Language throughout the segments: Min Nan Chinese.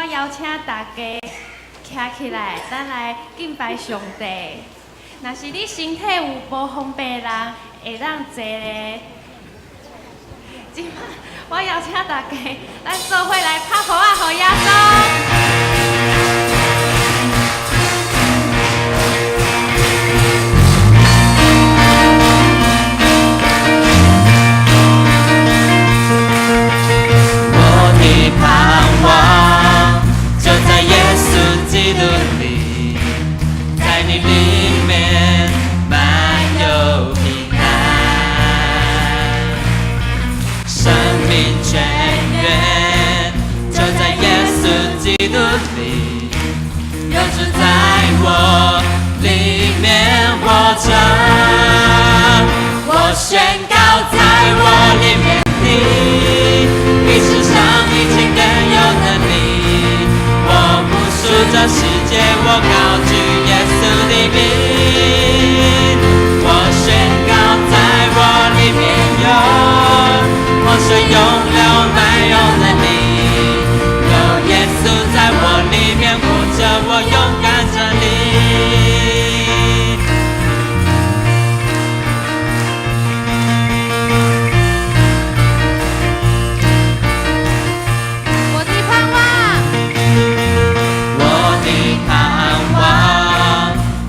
我邀請大家徛起來，咱來敬拜上帝。若是你身體有無方便的人，會當坐咧。這擺我邀請大家，咱做伙來拍鼓仔，予耶穌。我的盼望就在耶穌基督裡，在你裡面滿有平安，生命泉源就在耶穌基督裡，有主在我裡面活着，我宣告在我裡面的，比世上一切更有能力。我不屬這世界，我高舉耶穌的名。我宣告在我裡面有活水湧流，滿有能力。有耶穌在我裡面活着，我勇敢站立。我的盼望，我的盼望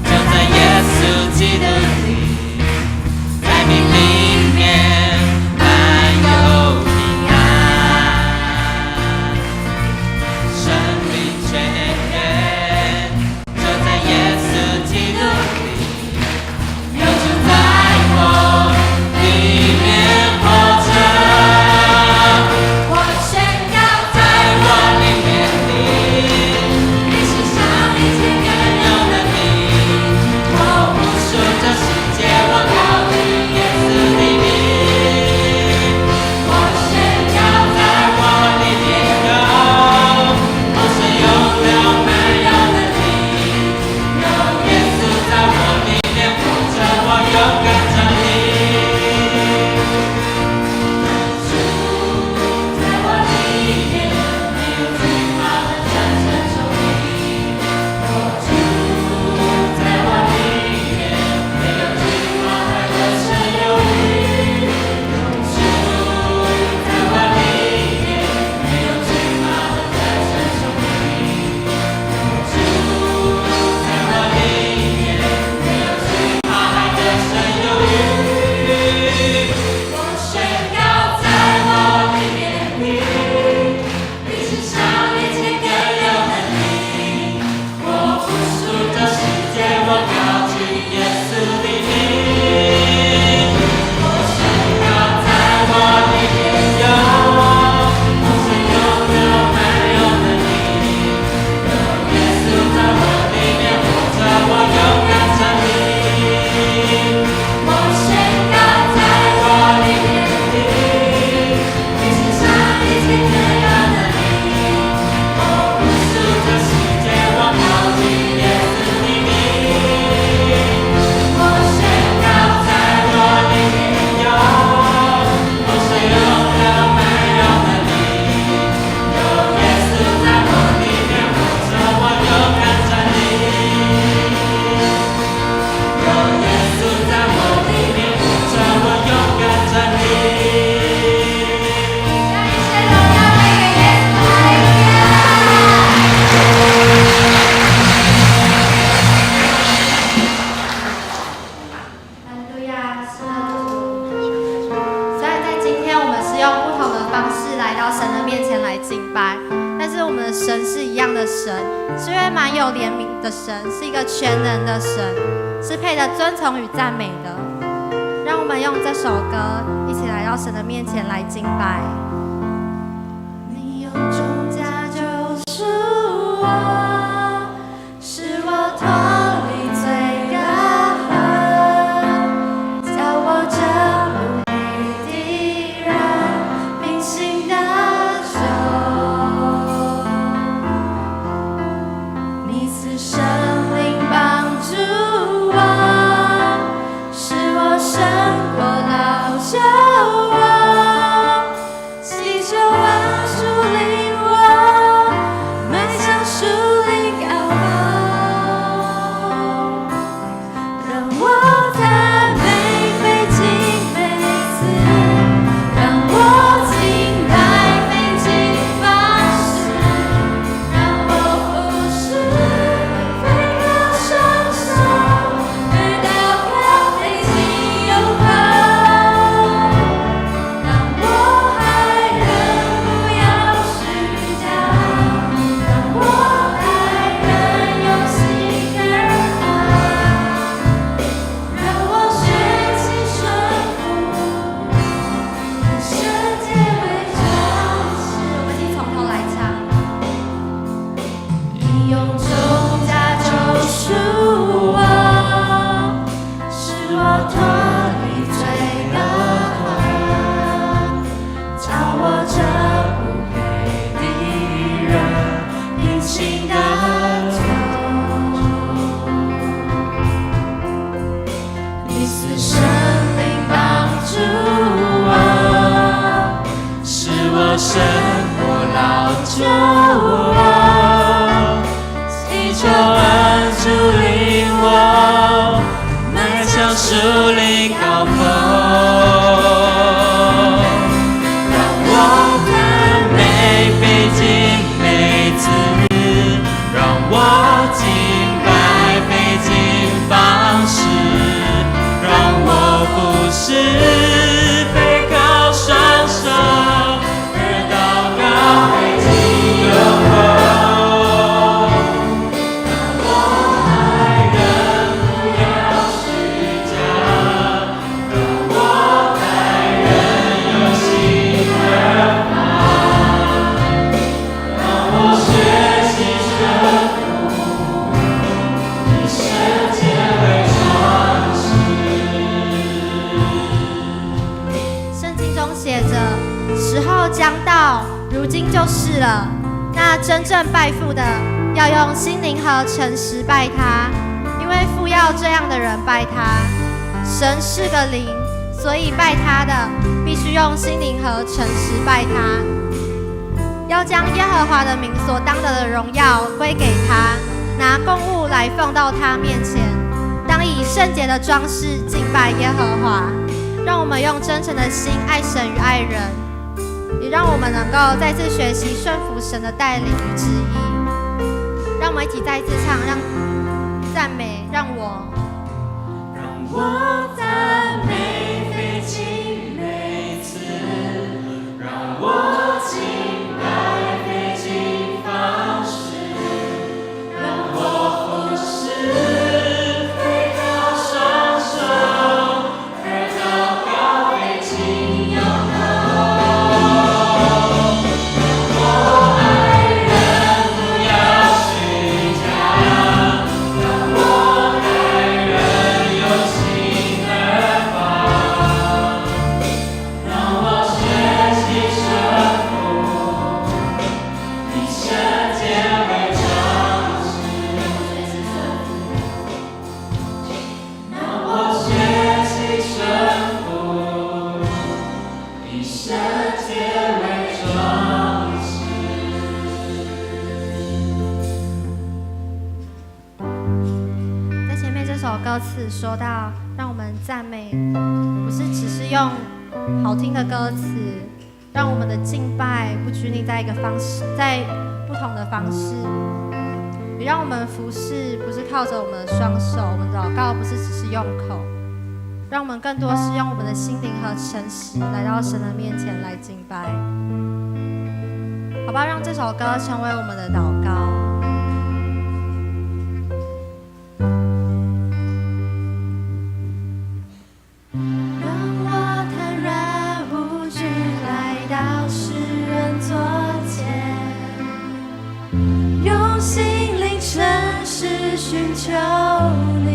就在耶穌基督裡，在你裡面滿有平安，生命泉源就在耶穌基督裡，有主在我裡面活着。我宣告在我裡面的，比世上一切更有能力。我不屬這世界，我高舉耶穌的名。我宣告在我裡面有活水湧流，滿有能力。有耶穌在我裡面活着，我勇敢站立。主在我裡面，沒有懼怕的戰勝仇敵。主在我裡面，沒有懼怕的得勝有餘。主在我裡面，沒有懼怕的戰勝仇敵。主在我裡面，沒有懼怕還得勝有餘。我宣告在我裡面的，比世上一切更有能力。我不屬這世界，我高舉耶穌的名。我宣告在我裡面有活水湧流，滿有能力。有耶穌在我裡面活着，我勇敢站立。我宣告在我裡面的，比世上一切更有能力。我不屬這世界，我高舉耶穌的名。我宣告在我裡面有活水湧流，滿有能力。有耶穌在我裡面活着，我勇敢站立。有耶穌在我裡面活着，我勇敢站立。將一切榮耀歸給耶穌，哈利路亞。哈利路亞，是的，所以在今天，我們是用不同的方式來到神的面前來敬拜，但是我們的神是一樣的神，是一位滿有憐憫的神，是一個全能的神，是配得尊崇與讚美的。讓我們用這首歌一起來到神的面前來敬拜。你用重價救贖我，使我脫離罪軛，叫我這不義的人憑信得救。你賜聖靈幫助我，使我勝過老舊我，祈求幫助領我。救我，祈求恩主領我邁向屬靈高峰，讓我讚美費盡美詞，讓我敬拜費盡方式，讓我服侍背靠雙手，而禱告費盡油口。讓我愛人不要虛假，讓我待人由心而發，讓我學習順服，以聖潔為裝飾。聖經中寫着：時候將到，如今就是了。那真正拜父的，要用心靈和誠實拜他，因為父要這樣的人拜他。神是個靈，所以拜他的必須用心靈和誠實拜他。要將耶和華的名所當得的榮耀歸給他，拿供物來奉到他面前，當以聖潔的裝飾敬拜耶和華。讓我們用真誠的心愛神與愛人，也讓我們能夠再次學習順服神的帶領與旨意。讓我們一起再次唱，讓讚美，讓我讓我讚美費盡美詞，讓我敬拜費盡方式，讓我服侍背靠雙手，而禱告費盡油口。讓我愛人不要虛假，讓我待人由心而發，讓我學習順服，以聖潔為裝飾。讓我學習順服，以聖潔為裝飾。在前面這首歌詞說到，讓我們讚美，不是只是用好聽的歌詞，讓我們的敬拜不拘泥在一個方式，在不同的方式，也讓我們服侍不是靠着我們的雙手，我們禱告不是只是用口，讓我們更多是用我們的心靈和誠實來到神的面前來敬拜。好吧，讓這首歌成為我們的禱告。讓我坦然無懼來到施恩座前，用心靈誠實尋求你。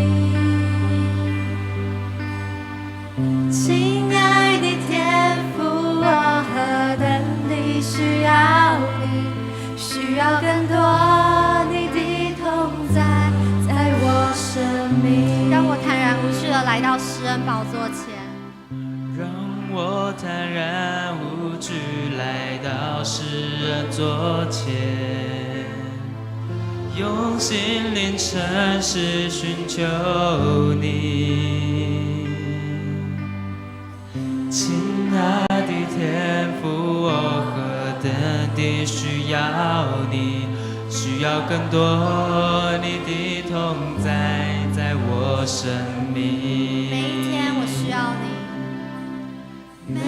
親愛的天父，我何等地需要你，需要更多你的同在，在我生命。讓我坦然無懼的來到施恩寶座前。讓我坦然無懼來到施恩座前，用心靈誠實尋求你。親愛的天父，我何等地需要你，需要更多你的同在，在我生命。每一天我需要你，每一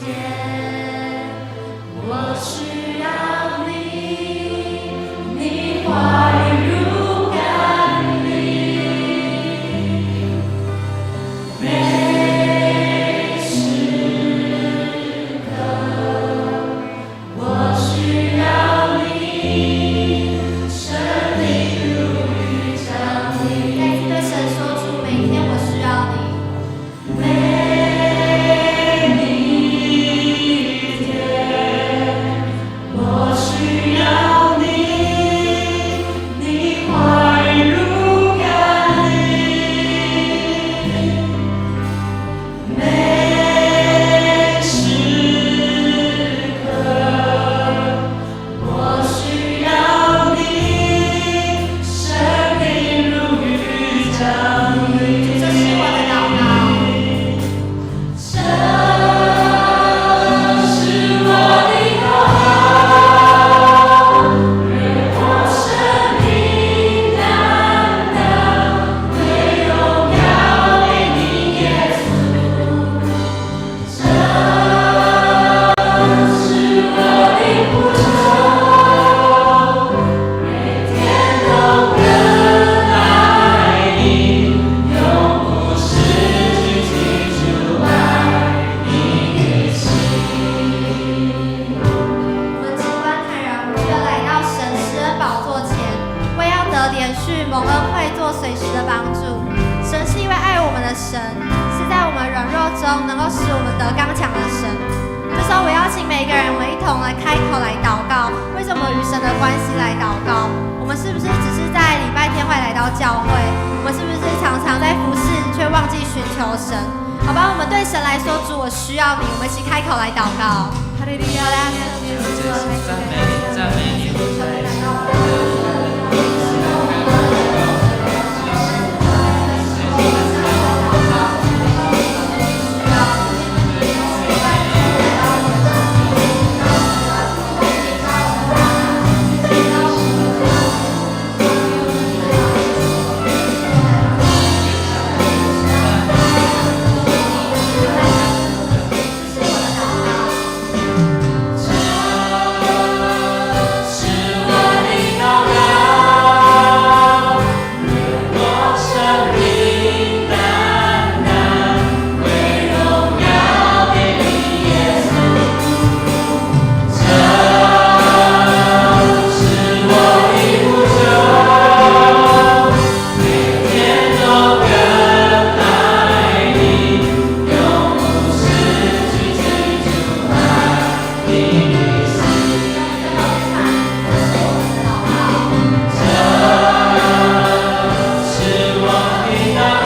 天我需要你，你話語如甘霖，每時刻我需要你，聖靈如雨降臨。再次對神說出，每一天我需要你。得憐恤，蒙恩惠，做隨時的幫助。神是一位愛我們的神，是在我們軟弱中能夠使我們得剛強的神。這時候，我邀請每一個人，我們一同來開口來禱告，為什麼與神的關係來禱告？我們是不是只是在禮拜天會來到教會？我們是不是常常在服侍，卻忘記尋求神？好吧，我們對神來說，主，我需要你。我們一起開口來禱告。哈利路亞！讚美你，讚美你。是我的禱告，願我生命單單歸榮耀給你，耶穌。這是我的呼求，每天都更愛你，永不失去起初愛你的心。這是我的禱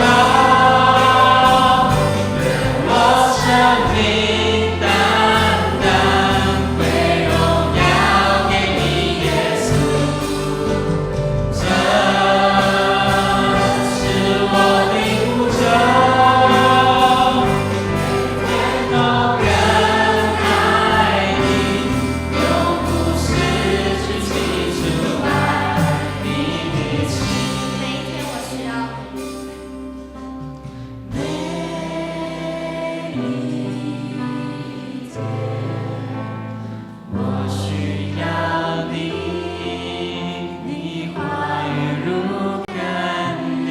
告，願我生命單單歸榮耀給你，耶穌。這是我的呼求，每天都更愛你，永不失去起初愛你的心。每一天我需要你。每一天，我需要你，你話語如甘霖。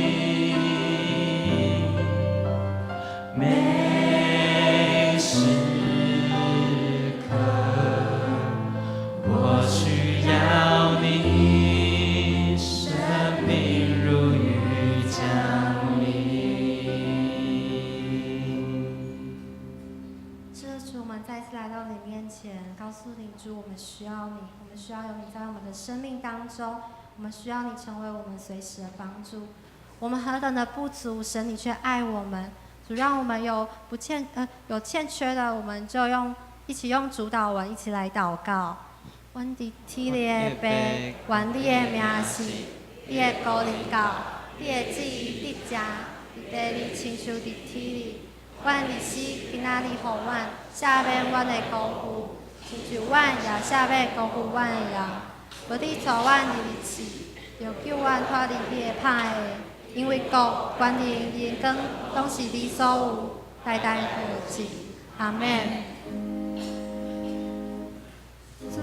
每時刻，我需要你，生命如雨降臨。是的，主，我們再次來到你面前，告訴你，主，我們需要你，我們需要有你在我們的生命當中，我們需要你成為我們隨時的幫助。我們何等的不足，神你卻愛我們。主，讓我們有不欠有欠缺的，我們就用一起用主禱文一起來禱告。阮佇天裡的父，願你的名聖，你的國臨到，你的旨意得成，佇地裡親像佇天裡。阮日死今仔日予阮，赦免阮的辜負，親像阮也赦免辜負阮的人。無得帶阮入去試，著救阮脫離彼个歹的。因為國、權能、榮光，攏是你所有，代代無盡。阿們。主。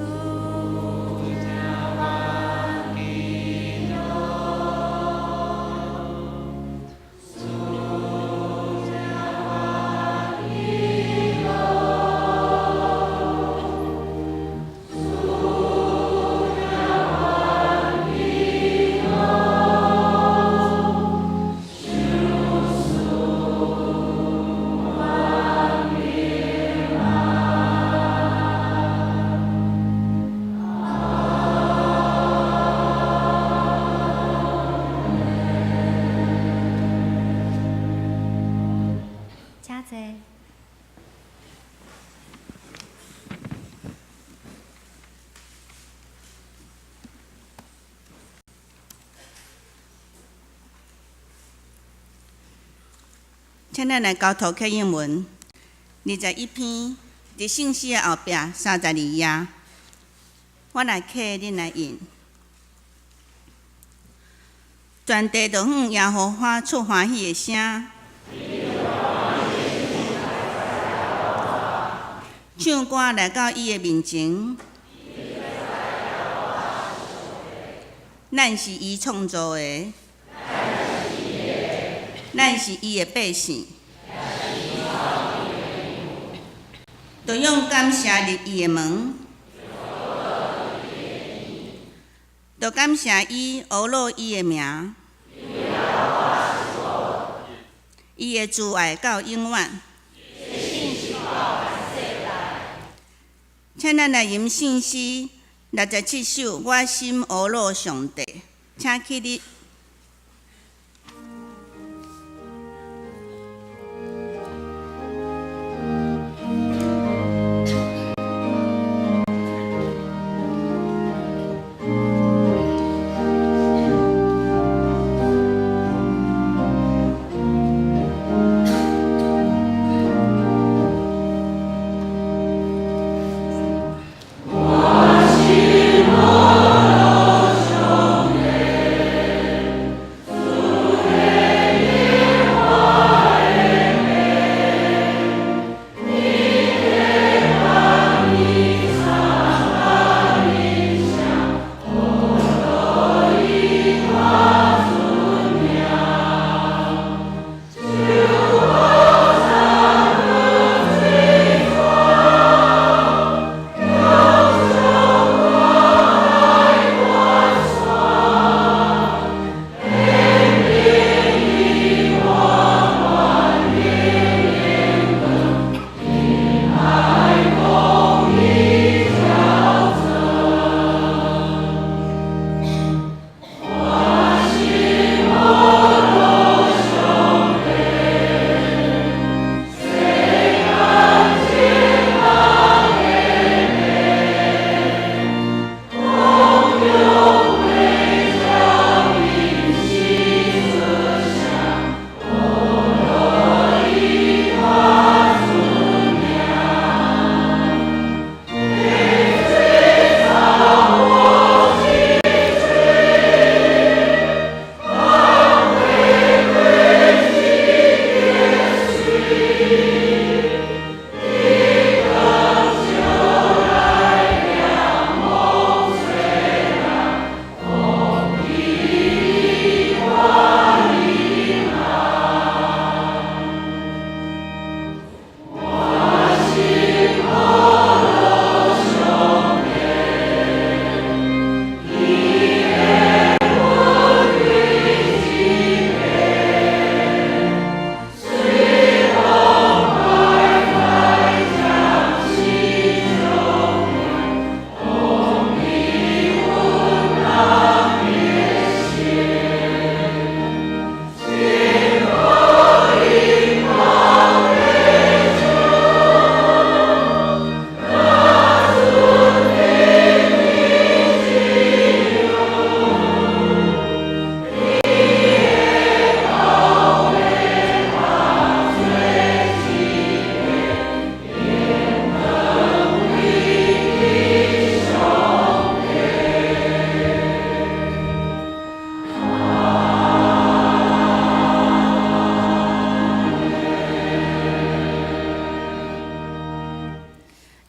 請坐。請咱來交托啟應文21篇，佇聖詩的後壁32頁。我來啟，恁來應。全地都向耶和華出歡喜的聲，唱歌來到伊的面前。咱是伊創造的，咱是伊的百姓，著用感謝入伊的門。就感謝伊，呵咾伊的名。伊的慈愛到永遠。請咱來吟聖詩67首，我心呵咾上帝，請起立。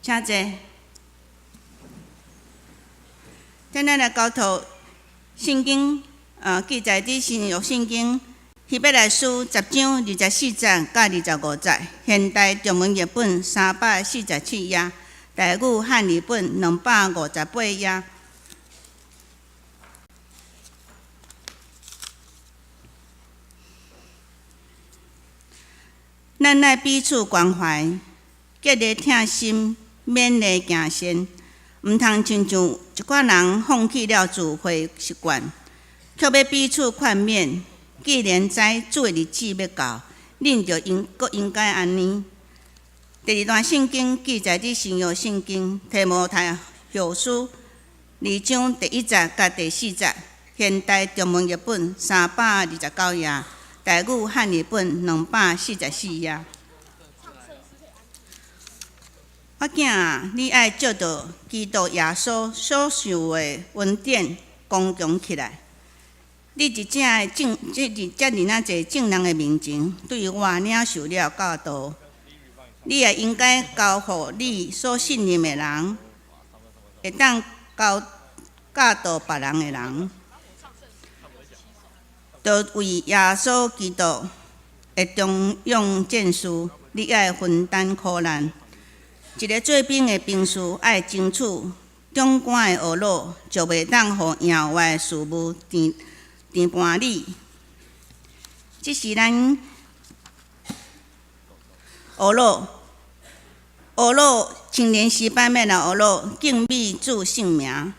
請坐。請咱來交託聖經，記載佇新約聖經希伯來書10章24節到25節，現代中文譯本347頁，台語漢譯本258頁。咱愛彼此關懷，竭力疼心，勉勵行善，毋通親像一寡人放棄了聚會習慣，卻欲彼此勸勉。既然知主的日子欲到，恁就應閣應該按呢。第二段聖經記載佇新約聖經提摩太後書2章第1節佮第4節，現代中文譯本329頁，台語漢譯本244頁。我囝啊，你愛照著基督耶穌所受的恩典剛強起來。你佇遮眾，這佇遮爾仔濟眾人的面前，對我領受了教導，你也應該交予你所信任的人，會當教教導別人的人，就為耶穌基督的忠勇戰士，你愛分擔苦難。一个做兵的兵士愛爭取長官的懊惱就袂當予耶和華的事物纏絆你。這是咱懊惱，懊惱青年詩班欲來懊惱，敬美主聖名。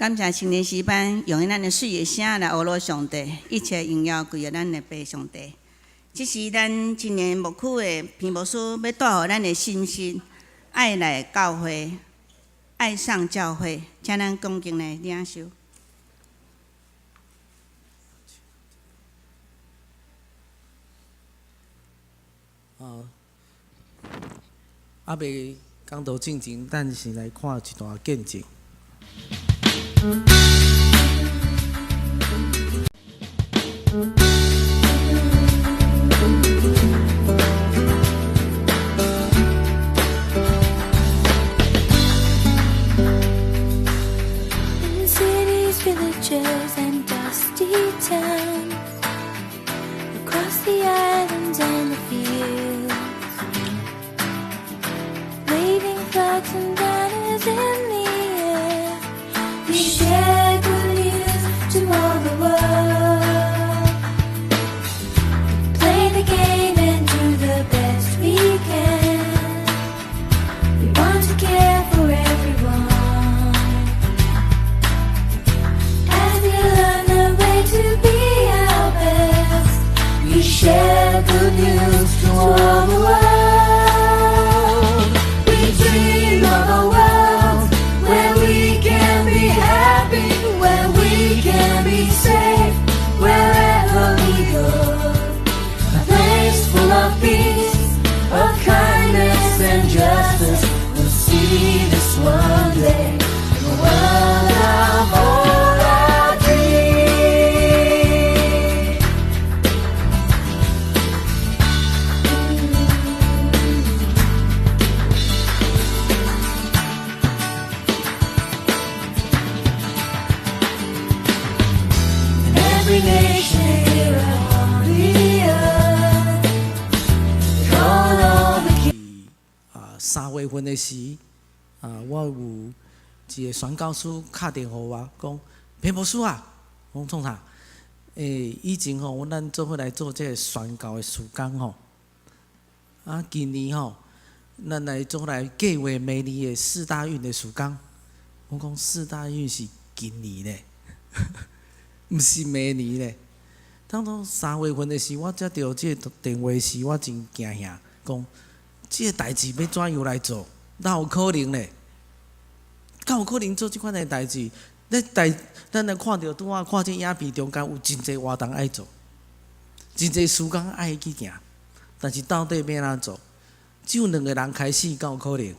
感謝青年詩班用咱的水的聲來呵咾上帝，一切榮耀歸予咱的父上帝。這是咱青年牧區的彭牧師欲帶予咱的信息，愛來教會，愛上教會，請咱恭敬來領受。啊，猶未講道進前，咱先來看一段見證。 In cities, villages, and dusty towns, across the islands and the fields, waving flags and banners in the air, we share good news to all the world. Play the game and do the best we can. We want to care for everyone. As we learn the way to be our best, we share good news to all the world. We dream of a world where we can be happy, where we can be safe, wherever we go. A place full of peace, of kindness and justice. We'll see this one day. The world of all our dreams. And every nation here upon the earth, call all the 啊，3月份的時，啊，我有一个宣教師敲電話予我，講彭牧師啊，我講創啥？以前吼，阮咱做伙來做這个宣教的事工吼，啊，今年吼，咱來做伙來計劃明年的四大運的事工。我講四大運是今年咧，毋是明年咧。當初3月份的時，我接著這个電話時，我真驚嚇，講這个代誌欲怎樣來做？哪有可能咧？敢有可能做這款的代誌？咱代咱來看著拄仔看這影片中間有真濟活動愛做，真濟事工愛去行，但是到底欲按怎做？只有兩个人開始，敢有可能？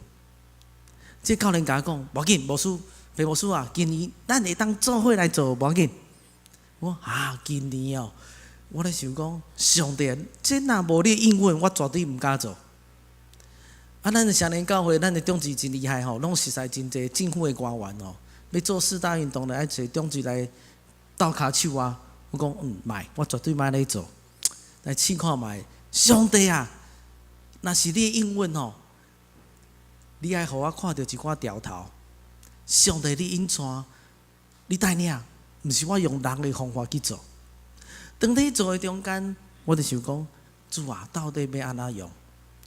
這教練共我講，無要緊，牧師，彭牧師啊，今年咱會當做伙來做，無要緊。我講啊，今年哦，我咧想講，上帝，這若無你應允，我絕對毋敢做。啊，咱的雙連教會，咱的長執真厲害吼，攏熟似真濟政府的官員吼，欲做四大運動的，愛揣長執來鬥跤手啊。我講嗯，莫，我絕對莫咧做。來試看覓，上帝啊，若是你的應允吼，你愛予我看著一寡兆頭。上帝，你引帶，你帶領，毋是我用人的方法去做。當咧做的中間，我就想講，主啊，到底欲按怎用？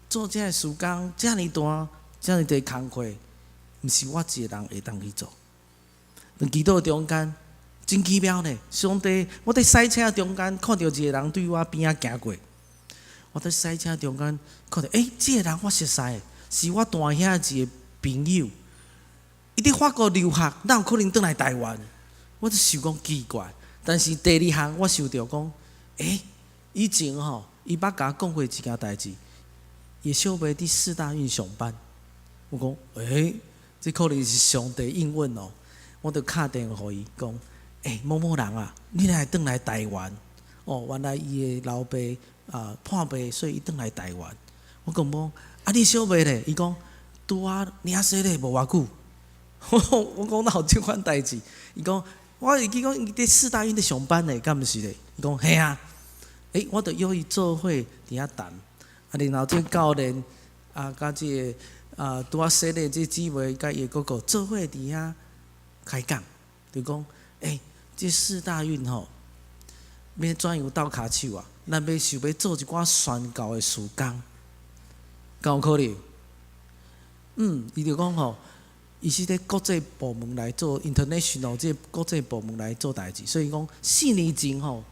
做這个事工遮爾大，遮爾濟工課，毋是我一个人會當去做。當祈禱中間，真奇妙呢！上帝，我佇賽車中間看著一个人對我邊仔行過，我佇賽車中間看著，欸，這个人我熟似的，是我大兄的一个朋友。伊佇法國留學，哪有可能轉來台灣？我就想講奇怪。但是第二項，我想著講，欸，以前吼，伊捌共我講過一件代誌，伊小妹佇四大運上班。我講，欸，這可能是上帝應允哦。我就敲電話予伊講，欸，某某人啊，你若會轉來台灣？哦，原來伊的老爸啊破病，所以伊轉來台灣。我講無，啊，你小妹咧？伊講拄仔領洗禮無偌久。我講哪有這款代誌？伊講，我會記講伊佇四大運佇上班咧，敢毋是咧？伊講嘿啊。欸，我就約伊做伙佇遐談。啊，然後這教練啊，佮這个啊拄仔洗禮這姊妹佮伊的哥哥做伙佇遐開講，就講，欸，這四大運吼，欲怎樣鬥跤手啊？咱欲想欲做一寡宣教的事工，敢有可能？嗯，伊就講吼，伊是咧國際部門來做 international 這個國際部門來做代誌，所以講4年前吼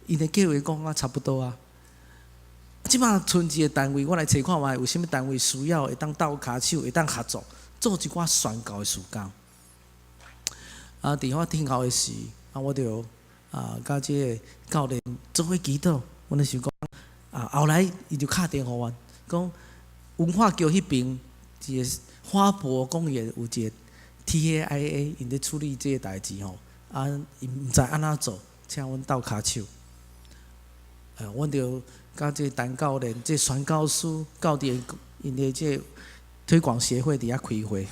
，𪜶的計劃講啊差不多啊。這擺賰一個單位，我來揣看覓有啥物單位需要會當鬥跤手，會當合作做一寡宣教的事工。啊，佇我聽候的時，啊，我就啊，佮這個教練做伙祈禱，阮咧想講啊，後來伊就敲電話予阮，講文化局彼爿一個花博公園有一個 TAIA，𪜶咧處理這個代誌吼，啊，𪜶毋知按怎做，請阮鬥跤手。阮就佮這個陳教練、這個宣教師，到佇𪜶的這個推廣協會佇遐開會，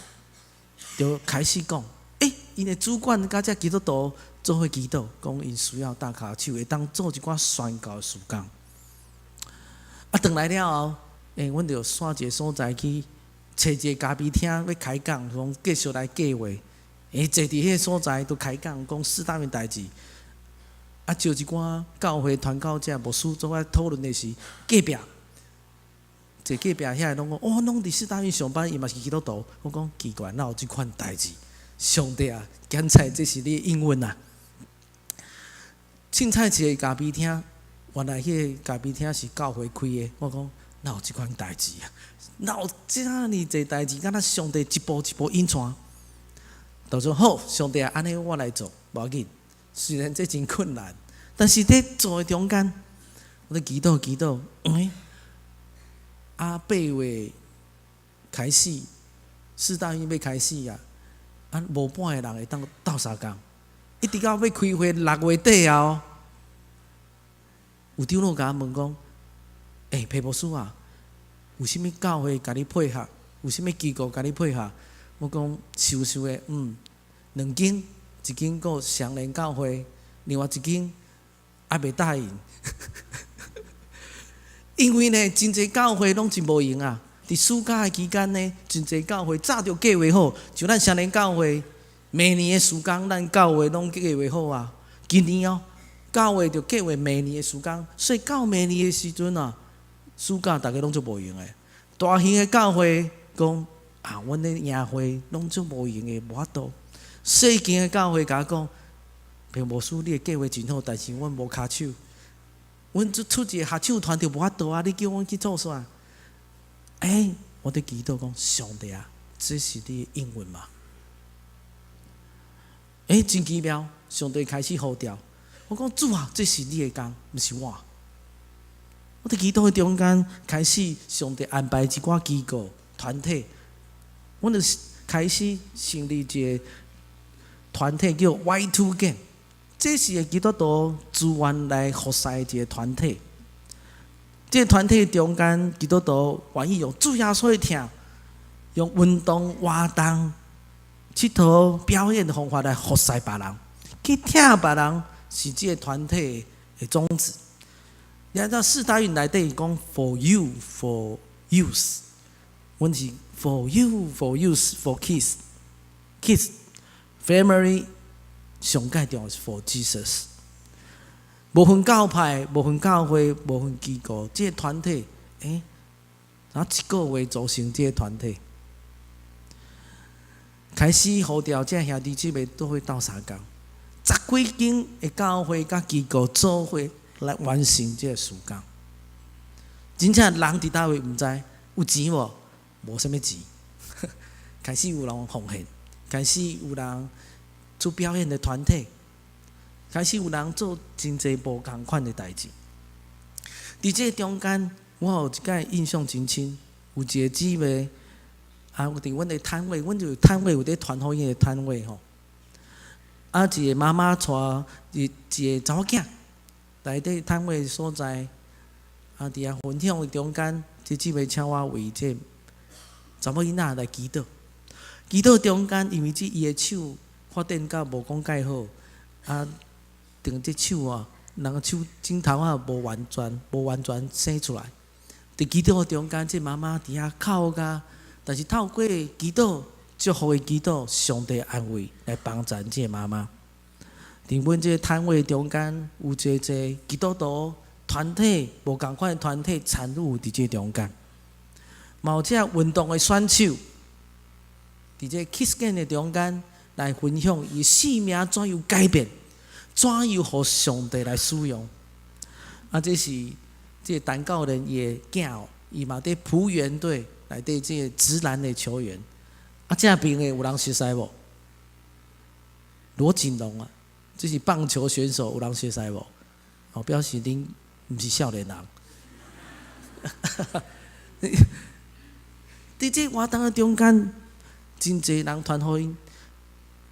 就開始講，欸，𪜶的主管佮這基督徒做伙祈禱，講𪜶需要鬥跤手，會當做一寡宣教的事工。啊，轉來了後，欸，阮就選一個所在去揣一個咖啡廳，欲開講，講繼續來計劃。欸，坐佇彼個所在都開講，講四大運代誌。啊，招一寡教會傳教者、牧師做伙討論的是隔壁，坐隔壁遐個攏講，哦，攏佇四大運上班，伊嘛是基督徒。我講奇怪，哪有這款代誌？上帝啊，檢查這是你的應允啊！凊彩一個咖啡廳，原來彼個咖啡廳是教會開的。我講哪有這款代誌啊？哪有遮爾濟代誌？敢若上帝一步一步引帶。就說好，上帝啊，按呢我來做，無要緊。雖然這真困難，但是佇做的中間，我咧祈禱祈禱，欸，啊，8月開始，四大運欲開始啊，啊，無半個人會當鬥相共，一直到欲開會6月底啊哦，有長老共我問講，欸，裴博士啊，有啥物教會共你配合？有啥物機構共你配合？我講想想的，兩間。一間閣雙連教會，另外一間猶未答應。因為呢，真濟教會攏真無閒啊。佇暑假的期間呢，真濟教會早就計劃好，像咱雙連教會，明年的事工，咱教會攏計劃好啊。今年哦，教會就計劃明年的事工，所以到明年的時陣啊，暑假逐家攏足無閒的。大型的教會講啊，阮咧營會攏足無閒的，無法度。細間的教會共我講，裴牧師，你的計劃真好，但是阮無跤手，阮只出一個合唱團就無法度啊！你叫阮去做啥？欸，我佇祈禱講，上帝啊，這是你的應允嗎？欸，真奇妙，上帝開始呼召。我講主啊，這是你的工，毋是我。我佇祈禱的中間，開始上帝安排一寡機構團體，阮就開始成立一個團體叫 Y2 Game，這是個基督徒資源來服侍的一個團體。這個團體中間，基督徒願意用主耶穌的疼，用運動活動、𨑨迌表演的方法來服侍別人，去疼別人，是這個團體的宗旨。你知道四大運內底講 For you, for youth，阮是 For you, for youth, for kids, kids。Family 上蓋重要是 for Jesus，無分教派、無分教會、無分機構，這個團體，欸，然後一個月組成這個團體，開始呼召這兄弟姊妹做伙鬥相共，十幾間的教會佮機構做伙來完成這個事工。真正人佇佗位毋知有錢無？無啥物錢，開始有人奉獻。開始有人做表演的團體，開始有人做真濟無仝款的代誌。佇這個中間，我有一擺印象真深，有一個姊妹，啊，佇阮的攤位，阮就有攤位有佇傳福音的攤位吼。啊，一個媽媽帶一個查某囝來佇攤位所在，啊，佇遐分享的中間，這姊妹請我為這查某囡仔來祈禱。祈禱中間，因為這伊的手發展甲無講蓋好，啊，當這手啊，人的手指頭仔無完全，無完全生出來。佇祈禱中間，這媽媽佇遐哭甲，但是透過祈禱、祝福的祈禱，上帝安慰來幫助這個媽媽。佇阮這個攤位中間，有濟濟基督徒團體，無仝款的團體參與佇這中間，嘛有這運動的選手。佇這 Kids Game 的中間來分享伊生命怎樣改變，怎樣予上帝來使用。啊，這是這個陳教練伊的囝哦，伊嘛佇璞園隊內底這個職籃的球員。啊，這邊的有人熟似無？羅錦龍啊，這是棒球選手，有人熟似無？哦，表示恁毋是少年人。佇這活動的中間，真濟人傳福音。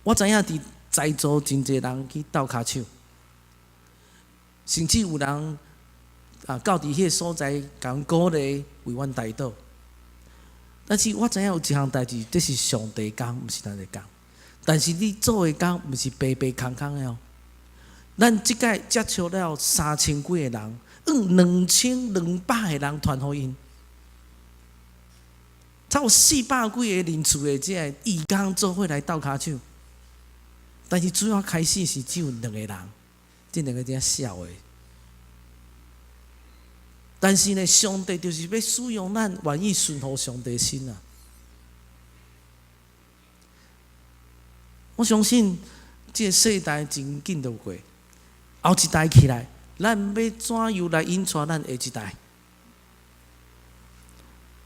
我知影佇在座真濟人去鬥跤手，甚至有人啊到佇彼个所在，共阮鼓勵，為阮代禱。但是我知影有一項代誌，這是上帝工，毋是咱的工。但是你做的工，毋是白白空空的哦。咱這擺接觸了三千幾個人，用2200個人傳福音，才有400幾個人次的這个義工做伙來鬥跤手。但是主要開始是只有兩個人，這兩個真痟的。但是呢，上帝就是欲使用咱，願意順服上帝心啊！我相信這個世代真緊就過，後一代起來，咱欲怎樣來引帶咱下一代？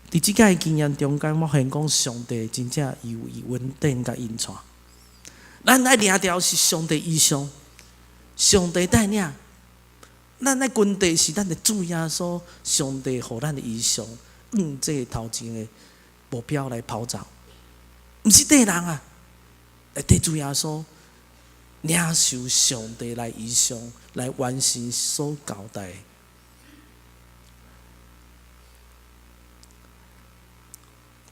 佇這擺經驗中間，我發現講上帝真正有伊恩典佮引帶。咱愛掠著是上帝異象，上帝帶領。咱的軍隊是咱的主耶穌，上帝予咱的異象，向這個頭前的目標來跑走，毋是綴人啊，來綴主耶穌，領受上帝來異象，來完成所交代。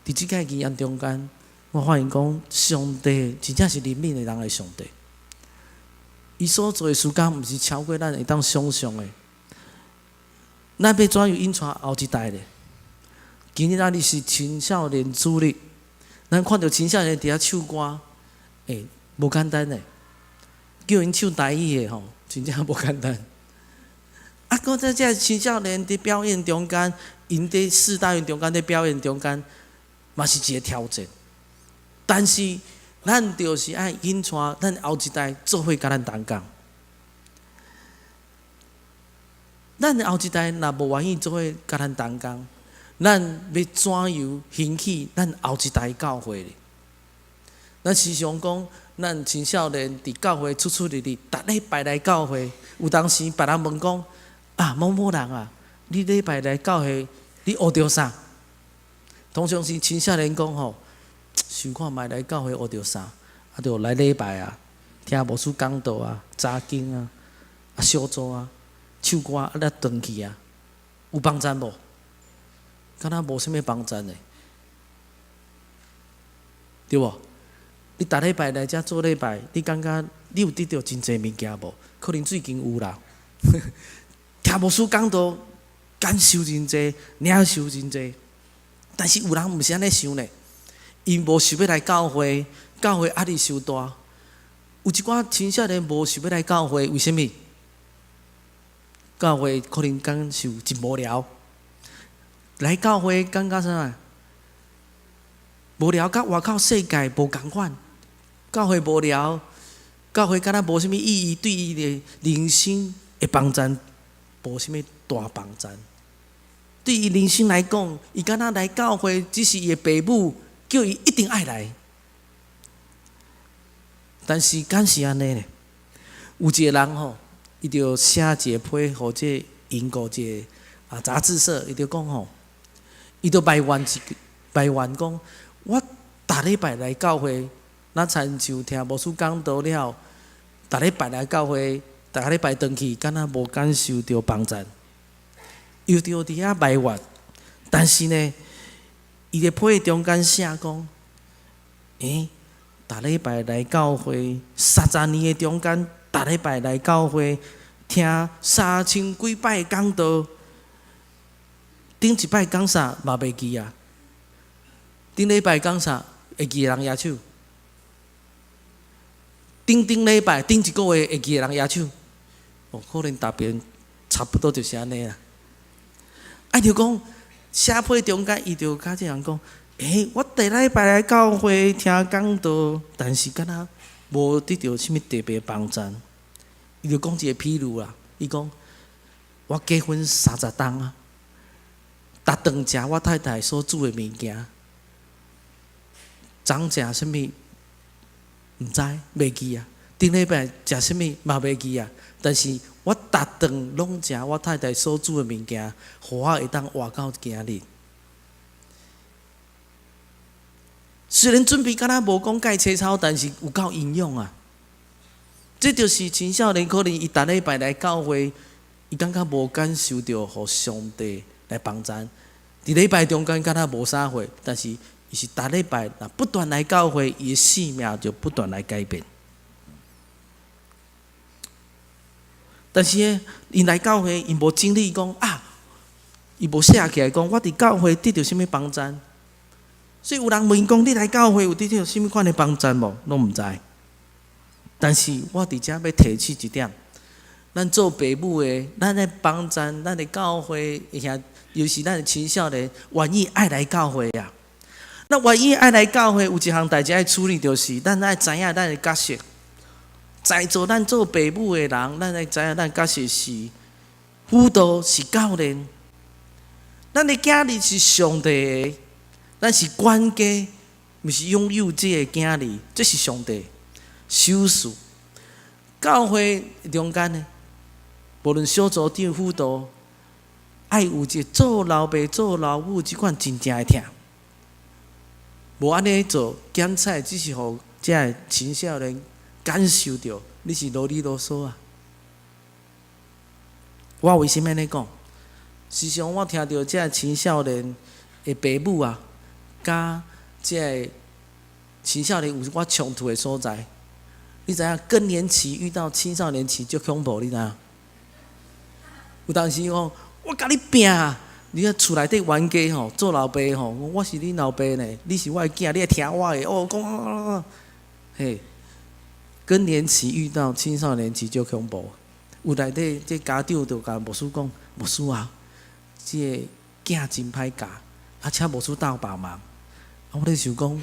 佇這個經驗中間，我發現講，上帝真正是憐憫的人的上帝。伊所做的事工，毋是超過咱會當想像的。咱欲怎樣引帶後一代咧？今日咱是青少年主日，咱看著青少年佇遐唱歌，欸，無簡單咧。叫𪜶唱台語的吼，真正無簡單。啊，閣在這青少年佇表演中間，𪜶佇四大運中間佇表演中間，嘛是一個挑戰。但是，咱就是愛引帶咱後一代做伙佮咱同工。咱的後一代若無願意做伙佮咱同工，咱欲怎樣興起咱後一代教會咧？咱時常講，咱青少年佇教會出出入入，逐禮拜來教會，有當時別人問講：啊，某某人啊，你禮拜來教會，你學著啥？通常是青少年講吼。想看覓來教會學著啥？啊，就來禮拜啊，聽牧師講道啊，查經啊，啊小組啊，唱歌啊，才轉去啊，有幫贊無？敢若無啥物幫贊的，對無？你逐禮拜來遮做禮拜，你感覺你有得著真濟物件無？可能最近有啦。聽牧師講道，感受真濟，領受真濟，但是有人毋是按呢想呢。𪜶無想欲來教會，教會壓力傷大。有一寡青少年無想欲來教會，為啥物？教會可能感受真無聊，來教會感覺啥？無聊，佮外口世界無仝款。教會無聊，教會敢若無啥物意義，對伊的人生的幫助無啥物大幫助。對伊人生來講，伊敢若來教會，只是伊的爸母叫伊一定愛來。但是敢是按呢咧？有一個人吼，伊就寫一個批予這英國一個啊雜誌社，伊就講吼，伊就埋怨一句，埋怨講，我逐禮拜來教會，若親像聽牧師講道了，逐禮拜來教會，逐禮拜轉去，敢若無感受著幫助。伊就佇遐埋怨，但是呢，伊佇批中間寫講，欸，逐禮拜來教會，30年的中間，逐禮拜來教會聽三千幾擺講道，頂一擺講啥嘛袂記啊？頂禮拜講啥會記的人舉手？頂頂禮拜、頂一個月會記的人舉手？哦，可能逐遍差不多就是按呢啦。啊，就講寫批中間，伊就佮這人講，欸，我逐禮拜來教會聽講道，但是敢若無得著啥物特別幫贊。伊就講一個譬如啦，伊講我結婚30冬啊，逐頓食我太太所煮的物件，昨食啥物毋知，袂記啊。頂禮拜食啥物嘛袂記啊。但是我逐頓攏食我太太所煮的物件，予我會當活到今日。雖然準備敢若無講蓋切操，但是有夠營養啊！這就是青少年可能伊逐禮拜來教會，伊感覺無感受著予上帝來幫贊。佇禮拜中間敢若無啥貨，但是伊是逐禮拜若不斷來教會，伊的生命就不斷來改變。但是呢，𪜶來教會，𪜶無整理講啊，伊無寫起來講，我佇教會得著啥物幫贊。所以有人問講，你來教會有得著啥物款的幫贊無？攏毋知。但是我佇遮欲提醒一點，咱做爸母的，咱來幫贊咱的教會，遐尤其咱的青少年，願意愛來教會啊。那願意愛來教會，有一項代誌愛處理，就是咱愛知影咱的角色。在座咱做爸母的人，咱愛知影咱角色是輔導，是教練。咱的囝兒是上帝的，咱是管家，毋是擁有這个囝兒，這是上帝賞賜。教會中間呢，無論小組長、輔導，愛有一個做老爸、做老母這款真正的疼。無按呢做檢採，只是予這个青少年感受著你是囉里囉嗦啊！我為啥物按呢講？時常我聽著這个青少年的爸母啊，佮這个青少年有一寡衝突的所在。你知影更年期遇到青少年期足恐怖，你知影？有當時講我共你拚啊！你看厝內底冤家吼，做老爸吼，我是恁老爸呢，你是我的囝，你愛聽我的哦。講嘿，更年期遇到青少年期足恐怖。有內底這家長就共牧師講，牧師啊，這个囝真歹教，啊，請牧師鬥幫忙。啊，我咧想講，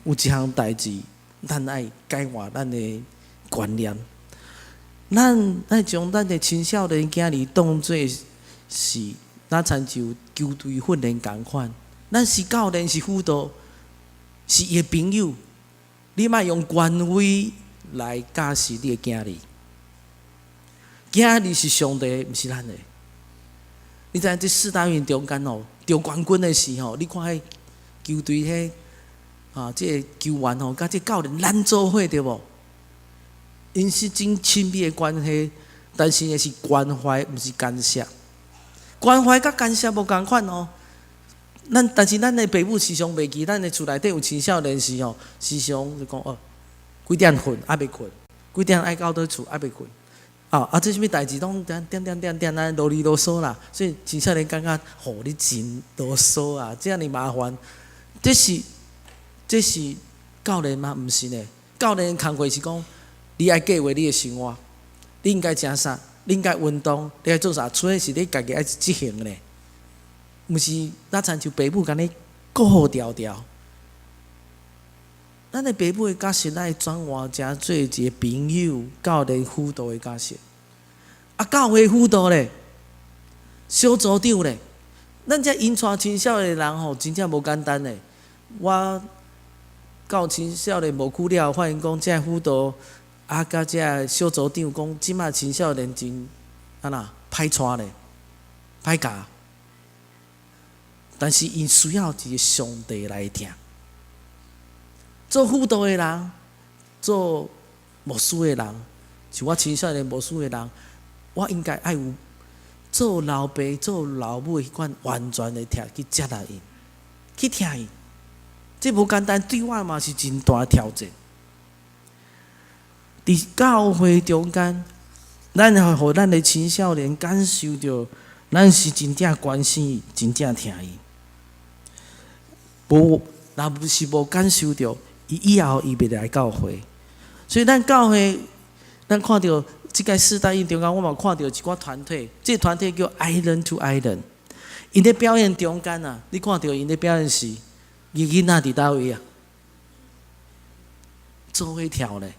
有一項代誌，咱愛改換咱的觀念，咱愛將咱的青少年囝兒當做是，若親像球隊訓練仝款，咱是教練，是輔導，是伊的朋友。你莫用權威來教示你的囝兒。囝兒是上帝，毋是咱的。你知影這四大運中間哦，得冠軍的時候，你看彼球隊彼啊，這个球員吼，佮這教練咱做伙對無？𪜶是真親密的關係，但是呢是關懷，毋是干涉。關懷佮干涉無仝款哦。咱但是咱的爸母時常袂記，咱的厝內底有青少年時吼，時常就講哦，幾點睏猶未睏，幾點愛到佗厝猶未睏。啊啊！這啥物代誌攏點點點點點按呢囉里囉嗦啦，所以青少年感覺吼你真囉嗦啊，遮爾麻煩。這是教練嗎？毋是呢。教練工課是講，你愛計劃你的生活，你應該食啥，你應該運動，你愛做啥？除非是你家己愛執行咧，毋是若親像爸母共你顧牢牢。咱的爸母的角色，愛轉換成做一個朋友、教練、輔導的角色。啊，教會輔導咧，小組長咧，咱這引帶青少年人吼，真正無簡單咧。我到青少年無久了，發現講這輔導啊，佮這小組長講，這馬青少年真按怎歹帶咧，歹教。但是𪜶需要一個上帝來疼。做輔導的人，做牧師的人，像我青少年牧師的人，我應該愛有做老爸、做老母彼款完全的疼去接納𪜶，去疼𪜶。這無簡單，對我嘛是真大挑戰。佇教會中間，咱會予咱的青少年感受著，咱是真正關心伊，真正疼伊。無，若毋是無感受著，伊以後伊袂來教會。所以咱教會，咱看著這個世代中間，我嘛看著一寡團體，這個團體叫 Island to Island。𪜶咧表演中間啊，你看著𪜶咧表演時，伊囡仔佇佗位啊？做伙跳咧，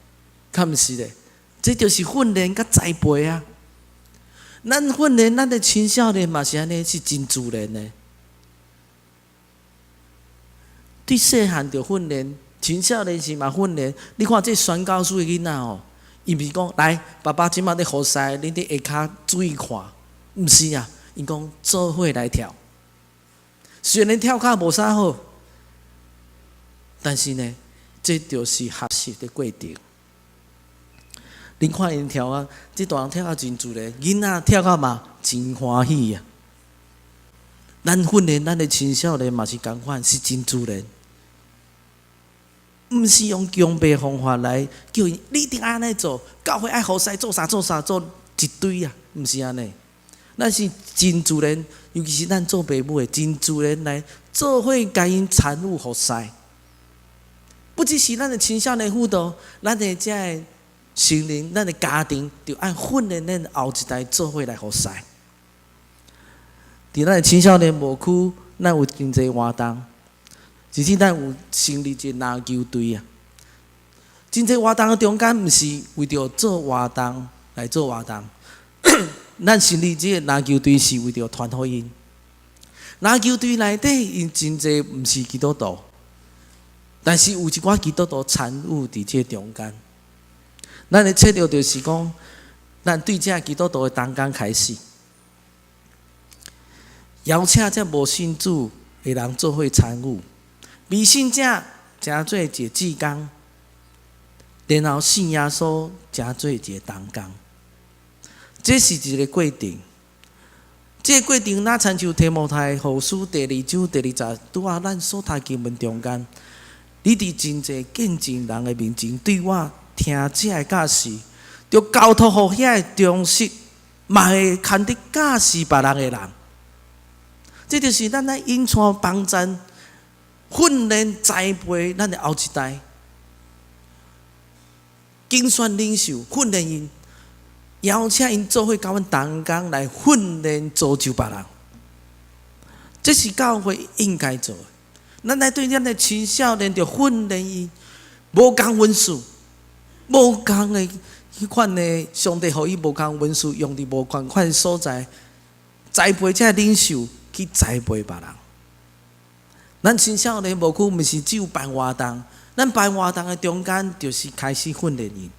敢毋是咧？這就是訓練佮栽培啊！咱訓練咱的青少年嘛是按呢，是真自然的。對細漢就訓練，青少年時嘛訓練。你看這宣教師的囡仔吼，伊毋是講來，爸爸這馬咧服侍，恁佇下跤注意看，毋是啊，𪜶講做伙來跳。雖然跳較無啥好，但是呢，這就是學習的過程。恁看𪜶跳啊，這大人跳啊真自然，囡仔跳啊嘛真歡喜啊。咱訓練咱的青少年嘛是仝款，是真自然，毋是用強迫方法來叫𪜶，你一定按呢做，教會愛服侍做啥做啥做一堆啊，毋是按呢。咱是真自然，尤其是咱做爸母的，真自然來做伙共𪜶參與服侍。不只是咱的青少年輔導，咱的這个成人，咱的家庭，就愛訓練咱後一代做伙來服侍。佇咱的青少年牧區，咱有真濟活動，甚至咱有成立一个籃球隊啊。真濟活動的中間，毋是為著做活動來做活動，咱成立這个籃球隊是為著傳福音。籃球隊內底，𪜶真濟毋是基督徒，但是有一寡基督徒參與佇這中間。咱的策略就是講，咱對這基督徒的同工開始，邀請這無信主的人做伙參與，未信者成做一個志工，然後信耶穌成做一個同工。這是一個過程。這個過程，若親像提摩太後書第二章第二節，拄仔咱所讀經文中間，你佇真濟見證人的面前，對我聽這个教示，著交託予遐個忠實，嘛會堪得教示別人的人。這就是咱愛引帶幫贊、訓練、栽培咱的後一代，競選領袖訓練𪜶，邀請𪜶做伙共阮同工來訓練造就別人。這是教會應該做的。咱來對咱的青少年，著訓練𪜶，無仝恩賜，無仝的彼款的，上帝予伊無仝恩賜，用佇無仝款所在，栽培這領袖去栽培別人。咱青少年牧區毋是只有辦活動，咱辦活動的中間，就是開始訓練𪜶。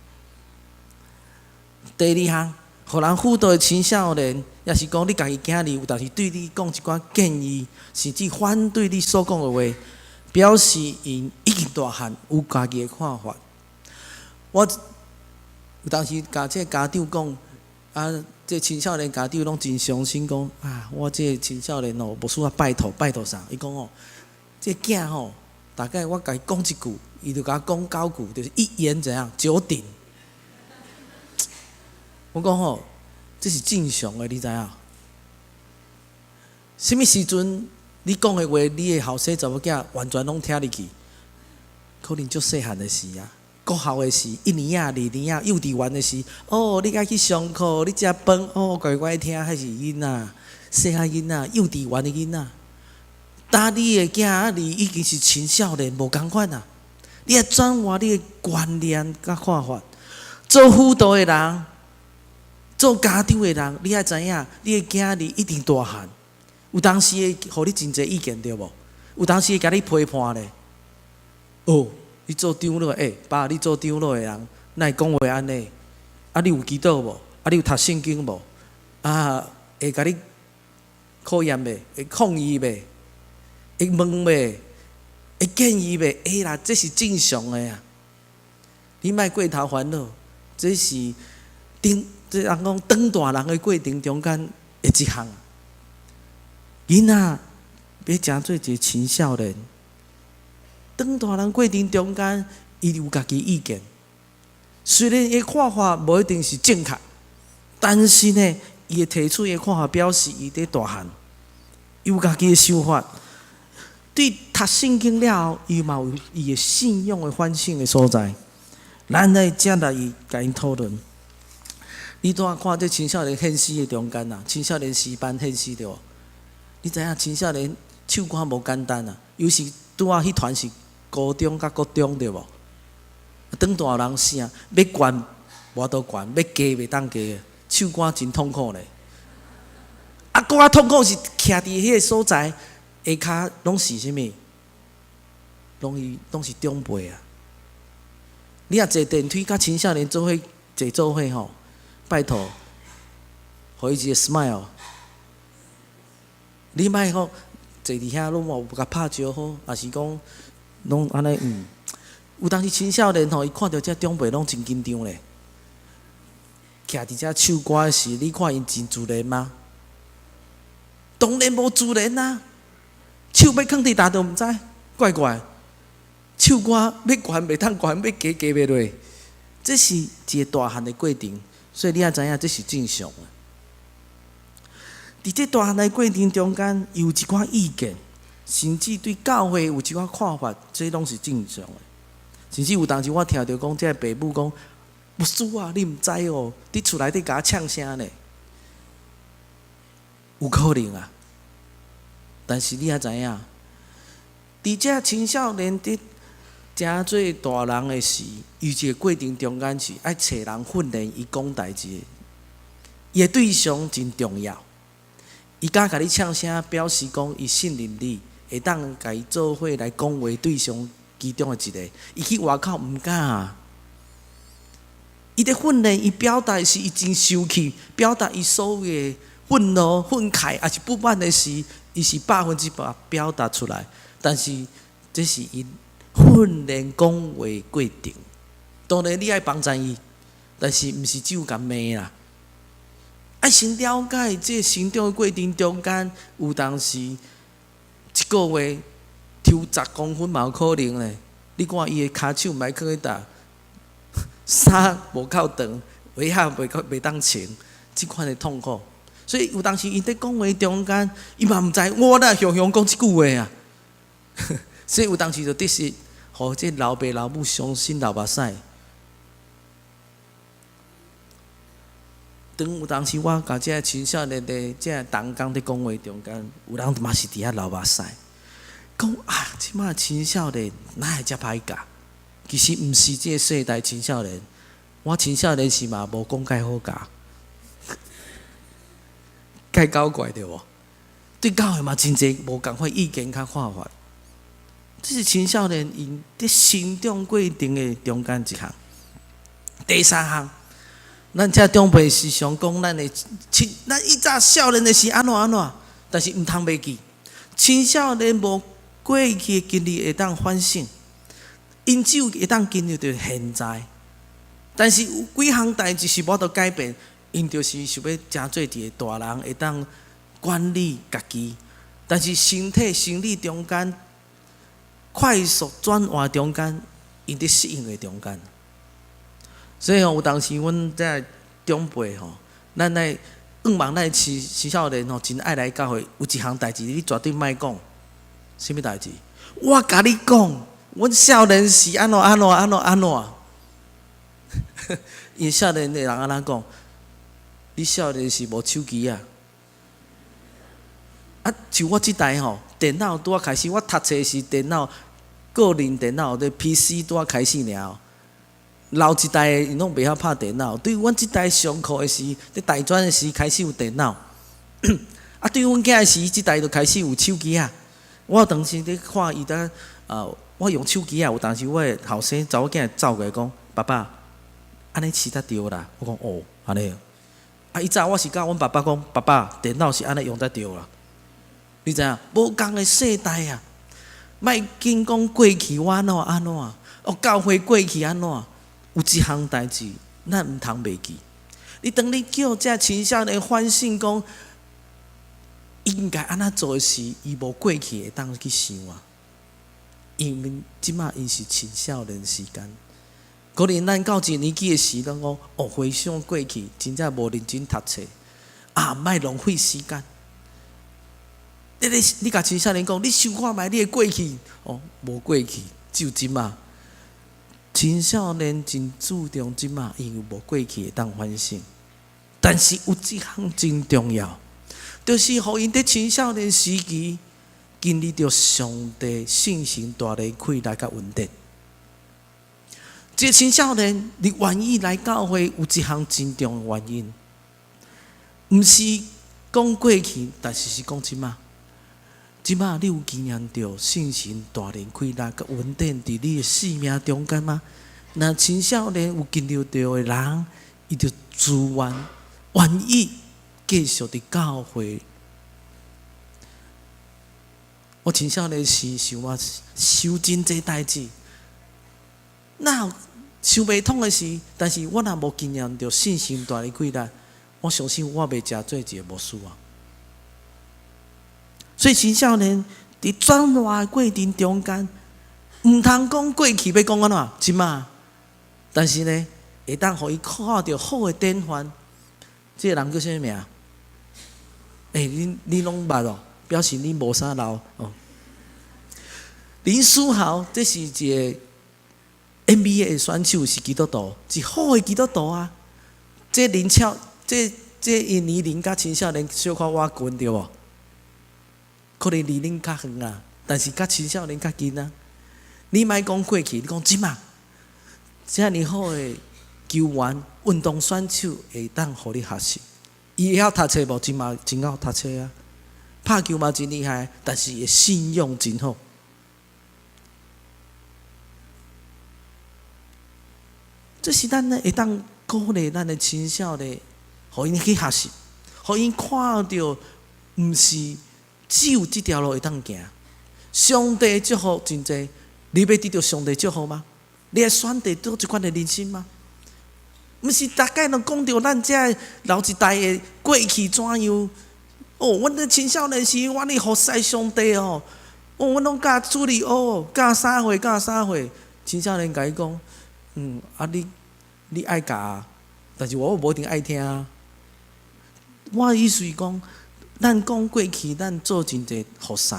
第二項，予人輔導的青少年，抑是講你家己囝兒有當時對你講一寡建議，甚至反對你所講的話，表示𪜶已經大漢，有家己的看法。我有當時共這个家長講，啊，這青少年家長攏真傷心，講啊，我這個青少年哦，牧師啊，拜託拜託啥？伊講哦，這囝吼，大概我共伊講一句，伊就共我講九句，就是一言怎樣九鼎。我講吼，這是正常的，你知影？啥物時陣你講的話，你的後生查某囝完全攏聽入去？可能足細漢的時啊，國校的時，一年仔、二年仔、幼稚園的時，哦，你愛去上課，你食飯，哦，乖乖聽，彼是囡仔，細漢囡仔，幼稚園的囡仔。當你的囝仔已經是青少年，無仝款啊！你愛轉換你的觀念佮看法，做輔導的人，做家長的人，你愛知影，你的囝兒一定大漢，有當時會予你真濟意見對無？有當時會共你批判咧。哦，你做長老，欸，爸，你做長老的人，哪會講話按呢？啊，你有祈禱無？啊，你有讀聖經無？啊，會共你考驗袂？會抗議袂？會問袂？會建議袂？會啦，這是正常的啊。你莫過頭煩惱，這是頂，這人講長大人的過程中間的一項。囡仔欲成做一個青少年，長大人過程中間，伊有家己意見。雖然伊看法無一定是正確，但是呢，伊會提出伊的看法，表示伊佇大漢，伊有家己的想法。對讀聖經了後，伊嘛有伊的信仰的反省的所在。咱來遮來伊共𪜶討論。你拄仔看這青少年獻詩的中間啊，青少年詩班獻詩對無？你知影青少年唱歌無簡單啊，尤其拄仔彼團是高中佮國中對無？長大人啥欲懸無法度懸，欲加袂當加，唱歌真痛苦咧。啊，閣較痛苦是徛佇彼个所在，下跤攏是啥物？攏是長輩啊！你若坐電梯佮青少年做伙坐做伙吼，拜託，予伊一個 smile。你莫講坐佇遐攏無共拍招呼，抑是講攏按呢嗯。有當時青少年吼，伊看著這長輩攏真緊張咧。徛佇遮唱歌時，你看𪜶真自然嗎？當然無自然啊！手欲囥佇佗都毋知，怪怪。唱歌欲懸袂當懸，欲加加袂落，這是一个大漢的過程，所以你也知影這是正常的。佇這大漢的過程中間，有一寡意見，甚至對教會有一寡看法，這攏是正常的。甚至有當時我聽著講，這个爸母講：牧師啊，你毋知哦，佇厝內底共我嗆聲呢，有可能啊。但是你也知影，佇這青少年佇成做大人的時，伊這个過程中間是愛揣人訓練伊講代誌，伊的對象真重要。伊敢共你嗆聲，表示講伊信任你，會當共伊做伙來講話對象其中的一个。伊去外口毋敢啊。伊佇訓練伊表達時，伊真生氣，表達伊所有的憤怒、憤慨，抑是不滿的時，伊是100%表達出來。但是這是伊訓練講話過程。當然你愛幫贊伊，但是毋是只有共罵啦。愛先了解這成長的過程中間，有當時一個月抽10公分嘛有可能咧。你看伊的跤手毋知囥佇佗，衫無夠長，鞋仔袂當穿，這款的痛苦。所以有當時𪜶佇講話中間，伊嘛毋知我哪雄雄講這句話啊。所以有當時就得失，予這老爸老母傷心流目屎。當有當時我共這青少年的這同工佇講話中間，有人嘛是佇遐流目屎，講啊，這馬青少年哪會遮歹教？其實毋是這个世代青少年，我青少年時嘛無講介好教，介搞怪對無？對教會嘛真濟無仝款意見佮看法，這是青少年𪜶佇成長過程的中間一項。第三項，咱這長輩時常講咱的青，咱以前少年的時按怎按怎，但是毋通袂記，青少年無過去的經歷會當反省，𪜶只有會當經歷著現在。但是有幾項代誌是無法度改變，𪜶就是想欲成做一个大人，會當管理家己，但是身體、生理中間快速轉換中間，𪜶佇適應的中間。所以吼，有當時阮這長輩吼，咱來向望咱青少年吼，真愛來教會。有一項代誌，你絕對莫講，啥物代誌？我共你講，阮少年時按怎按怎按怎按怎。因少年的人按怎講？你少年時無手機啊？啊，像我這代吼，電腦拄仔開始，我讀冊時電腦個人電腦的 PC 拄仔開始爾。老一代的𪜶攏袂曉拍電腦，對阮這代上課的時，佇大專的時開始有電腦。啊，對阮囝的時，這代就開始有手機啊。我有當時佇看伊佇啊，我用手機啊，有當時我的後生查某囝走過來講：爸爸，按呢飼才著啦。我講哦，按呢。啊，以早我是教阮爸爸講：爸爸，電腦是按呢用才著啦。你知影？無仝的世代啊，莫緊講過去我按怎按怎，哦，教會過去按怎，有一項代誌，咱毋通袂記。你當你叫這青少年反省講，應該按怎做的時，伊無過去會當去想啊。因為這馬𪜶是青少年時間，可能咱到一個年紀的時，攏講哦，回想過去，真正無認真讀冊，啊，莫浪費時間。你共青少年講，你想看覓你的過去，哦，無過去，只有這馬。青少年真注重這馬，因為無過去會當反省。但是有一項真重要，就是予𪜶佇青少年時期，經歷著上帝聖神帶來氣力佮恩典。這個青少年，你願意來教會，有一項真重要原因，毋是講過去，但是是講這馬。這馬你有經驗著聖神帶領氣力佮恩典佇你的生命中間嗎？若青少年有經歷著的人，伊就自願願意繼續佇教會。我青少年時想我想真濟代誌，哪有想袂通的事？但是我若無經驗著聖神帶領氣力，我相信我袂誠做一個牧師啊。所以青少年佇轉化的過程中間，毋通講過去欲講按怎，這馬，但是呢，會當予伊看著好的典範。這個人叫啥物名？欸，你攏捌哦，表示你無啥老哦。林書豪，這是一個 NBA 的選手，是基督徒，是好的基督徒啊。這林超，這伊年齡佮青少年小可倚近對無？可能離恁較遠啊，但是佮青少年較近啊。你莫講過去，你講這馬，遮爾好的球員、運動選手會當予你學習。伊會曉讀冊無？真嘛真𠢕讀冊啊！拍球嘛真厲害，但是伊的信仰真好。這是咱會當鼓勵咱的青少年，予𪜶去學習，予𪜶看著，毋是只有這條路會當行。上帝祝福真濟，你欲得著上帝祝福嗎？你會選擇做這款的人生嗎？毋是逐擺攏講著咱這老一代的過去怎樣？哦，阮咧青少年時，阮咧服侍上帝哦。哦，阮攏教主日學，教啥貨，教啥貨。青少年共伊講，啊你你愛教，但是我無一定愛聽啊。我的意思是講，咱講過去，咱做真濟服侍，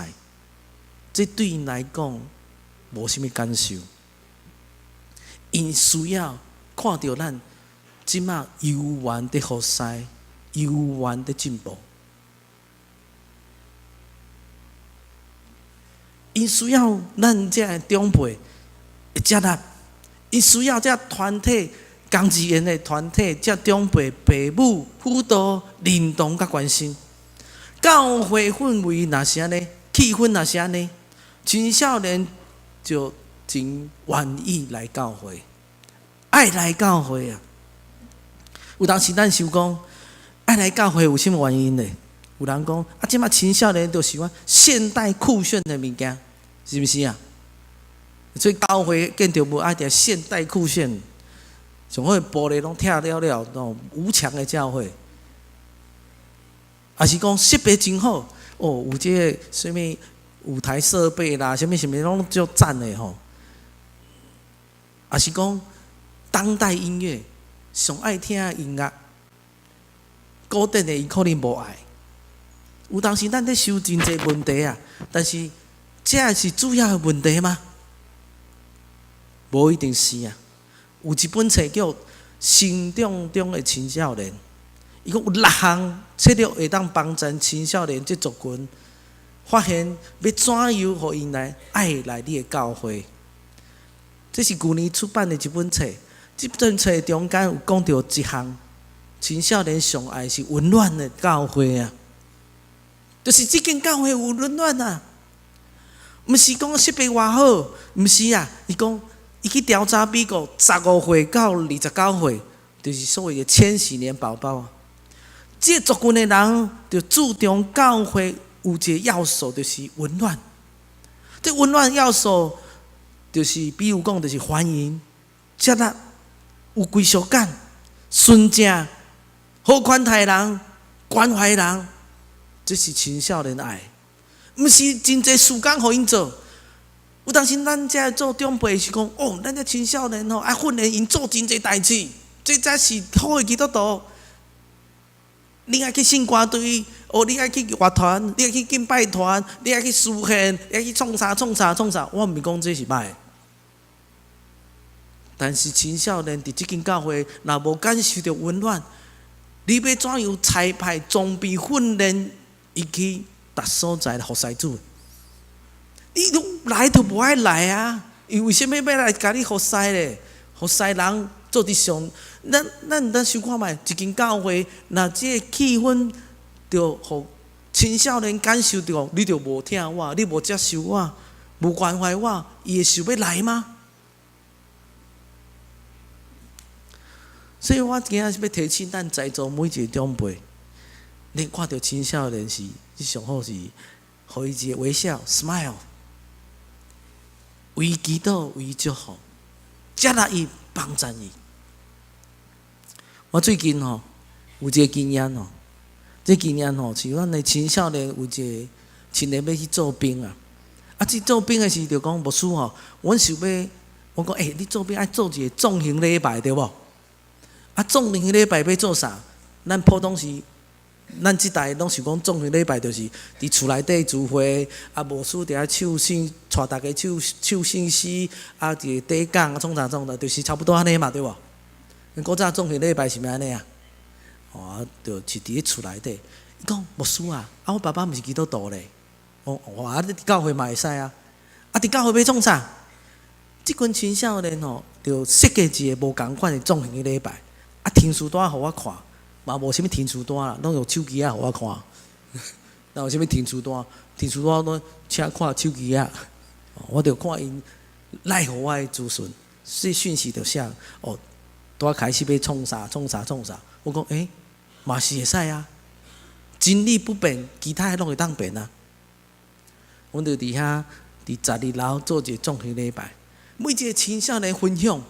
這對𪜶來講無啥物感受。𪜶需要看著咱這馬猶原佇服侍，猶原佇進步。𪜶需要咱這个長輩會接納，𪜶需要這團體工職員的團體，這長輩、爸母輔導、認同佮關心。教會氛圍若是按呢，氣氛若是按呢，青少年就真願意來教會，愛來教會啊！有當時咱想講，愛來教會有啥物原因呢？有人講啊，這馬青少年都喜歡現代酷炫的物件，是毋是啊？所以教會建築物愛定現代酷炫，上好玻璃攏拆了了，哦，無牆的教會，抑是講設備真好，哦，有這個啥物舞台設備啦，啥物啥物攏足讚的吼。抑是講當代音樂上愛聽的音樂，古典的伊可能無愛。有當時咱咧想真濟問題啊，但是這是主要的問題嗎？無一定是啊。有一本冊叫《成長中的青少年》，伊講有六項策略會當幫助青少年這族群發現欲怎樣予𪜶來愛來你的教會。這是舊年出版的一本冊，這本冊中間有講著一項，青少年上愛是溫暖的教會啊，就是這間教會有溫暖啊，毋是講設備偌好，毋是啊，伊講伊去調查美國15歲到29歲，就是所謂的千禧年寶寶啊。這個族群的人就注重教會有一個要素，就是溫暖。這溫暖要素就是比如講，就是歡迎、接納、有歸屬感、純正、好款待人、關懷人，這是青少年愛，毋是真濟時間予𪜶做。有當時咱這做長輩是講，哦，咱這青少年吼，愛訓練𪜶做真濟代誌，這才是好的基督徒。你愛去聖歌隊，哦，你愛去樂團，你愛去敬拜團，你愛去司獻，你愛去創啥創啥創啥，我毋是講這是歹的。但是青少年佇這間教會，若無感受著溫暖，你欲怎樣差派裝備訓練伊去逐所在服侍主？你都來都無愛來啊！伊為啥物欲來共你服侍咧？服侍人做佇上，咱想看覓，一間教會，若這個氣氛著予青少年感受著，你著無疼我，你無接受我，無關懷我，伊會想欲來嗎？所以我今仔是欲提醒咱在座每一个長輩，你看著青少年時，你上好是予伊一个微笑，smile，為祈禱，為祝福，接納伊，幫贊伊。我最近吼有一个經驗吼，這經驗吼是阮的青少年有一个青年欲去做兵啊。啊，這做兵的時就講牧師吼，阮想欲，我講欸，你做兵愛做一个壯行禮拜對無？啊，壯行禮拜欲做啥？咱普通時，咱這代攏想講壯行禮拜就是佇厝內底聚會，啊，牧師佇遐唱聖，帶逐家唱唱聖詩，啊，一个短講啊，創啥創啥，就是差不多按呢嘛，對無？古早壯行禮拜是毋是按呢啊？哦，就是佇咧厝內底。伊講牧師啊，啊，我爸爸毋是基督徒咧。我講啊，你佇教會嘛會使啊。啊，佇教會欲創啥？這群青少年吼，就設計一个無仝款的壯行禮拜。啊，天書單予我看，嘛無啥物天書單啦，攏用手機仔予我看。哪有啥物天書單？天書單攏請看手機仔。我就看𪜶來予我的資訊，這訊息就寫哦，拄仔開始欲創啥創啥創啥。我講欸，嘛是會使啊，真理不變，其他的攏會當變啊。阮就佇遐佇12樓做一個壯行禮拜，每一個青少年分享。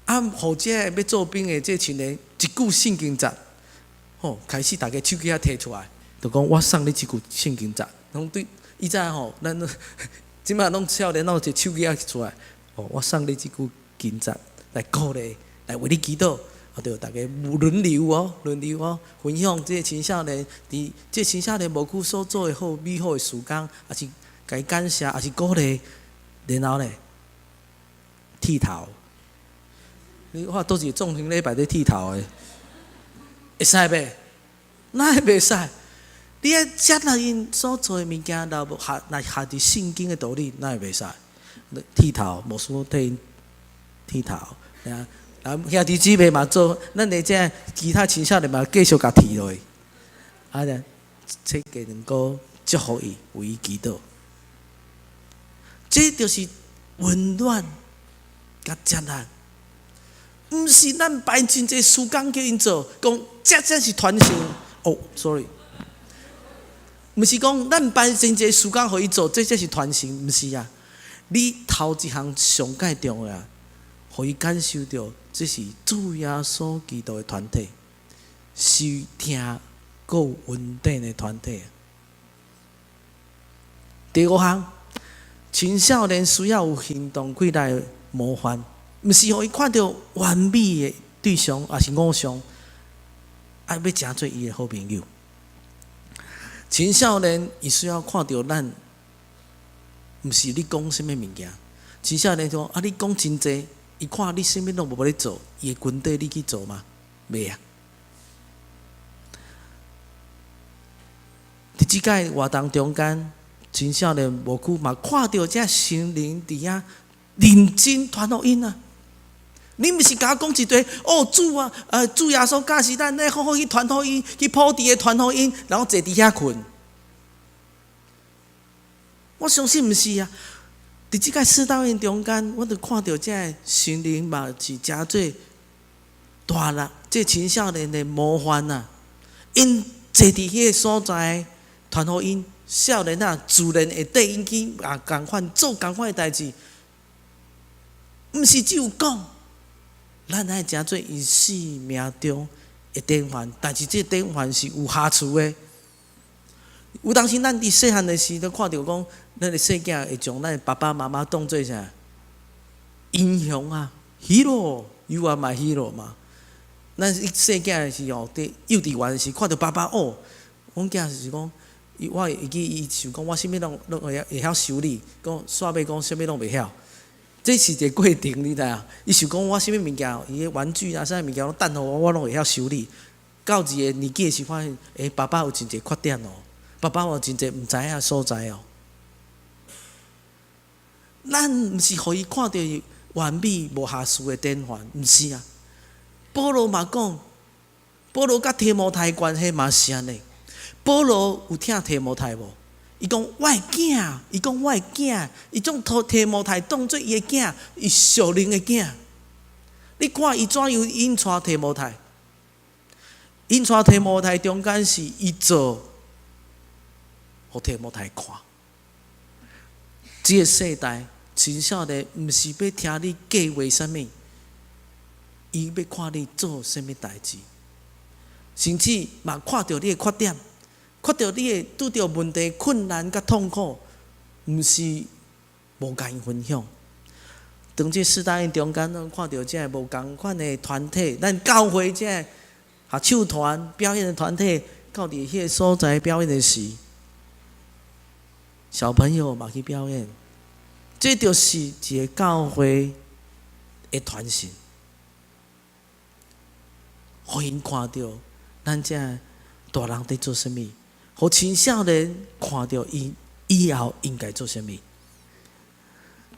啊，予這个欲做兵的這青年一句聖經節，吼，開始逐家手機仔提出來，就講我送你這句聖經節，攏對以前吼，咱這擺攏少年攏有一個手機仔出來，哦，我送你這句經節來鼓勵，來為你祈禱，啊，著逐家輪流哦，輪流哦，分享這个青少年佇這個青少年無久所做的好美好的事工，抑是共伊感謝，抑是鼓勵，然後咧，剃頭。你看佗一個壯行禮拜咧剃頭的，會使袂？哪會袂使？你愛接納𪜶所做的物件，若無合，若合佇聖經的道理，哪會袂使？剃頭，牧師替𪜶剃頭，啊，兄弟姊妹嘛做，咱的這其他青少年嘛繼續共剃落去，啊，設計兩個祝福伊，為伊祈禱，這就是溫暖佮接納。毋是咱排真濟時間叫𪜶做，講這才是傳承。哦，sorry，毋是講咱排真濟時間予伊做，這才是傳承，毋是啊。你頭一項上蓋重要，予伊感受著這是主耶穌基督的團體，是疼閣有恩典的團體。第五項，青少年需要有行動起來的模範。毋是予伊看著完美的對象，抑是偶像，啊，欲成做伊的好朋友。青少年伊需要看著咱，毋是你講啥物物件。青少年講啊，你講真濟，伊看你啥物攏無咧做，伊會跟綴你去做嗎？袂啊。佇這擺活動中間，青少年無久嘛看著這成人佇遐認真傳福音啊！你毋是共我講一堆哦，主啊，主耶穌教示咱，咧好好去傳福音，去普地的傳福音，然後坐佇遐睏。我相信毋是啊！佇這個四道院中間，我就看著這个成人嘛是誠做大人，這青少年的模範啊！𪜶坐佇彼個所在傳福音，少年仔自然會綴𪜶去啊，仝款做仝款的代誌，毋是只有講。咱愛成做𪜶生命中的典範，但是這個典範是有瑕疵的。有當時咱佇細漢的時，都看著講，咱的細囝會將咱的爸爸媽媽當做啥？英雄啊，hero，you are my hero 嘛。咱細囝的時候，佇幼稚園時，看著爸爸哦，阮囝是講，伊我會記伊想講，我啥物攏攏會曉修理，講煞尾講啥物攏袂曉。這是一個過程，你知影？伊想講我啥物物件，伊的玩具啊，啥物物件攏等予我，我攏會曉修理。到一個年紀時，發現，欸，爸爸有真濟缺點哦，爸爸有真濟毋知影所在哦。咱毋是予伊看著完美無瑕疵的典範，毋是啊。保羅嘛講，保羅佮提摩太關係嘛是按呢。保羅有疼提摩太無？伊講我的囝，伊講我的囝，伊將提摩太當做伊的囝，伊屬靈的囝。你看伊怎樣引帶提摩太？引帶提摩太中間是伊做，予提摩太看。這个世代青少年毋是欲聽你計劃啥物，伊欲看你做啥物代誌，甚至嘛看著你的缺點，看著你的拄著問題、困難佮痛苦，毋是無共伊分享。當這世代中間，咱看著這个無仝款的團體，咱教會這个合唱團表演的團體，到佇彼个所在表演的時，小朋友嘛去表演，這就是一個教會的傳承，予𪜶看著咱這大人佇做啥物，予青少年看著伊以後應該做啥物。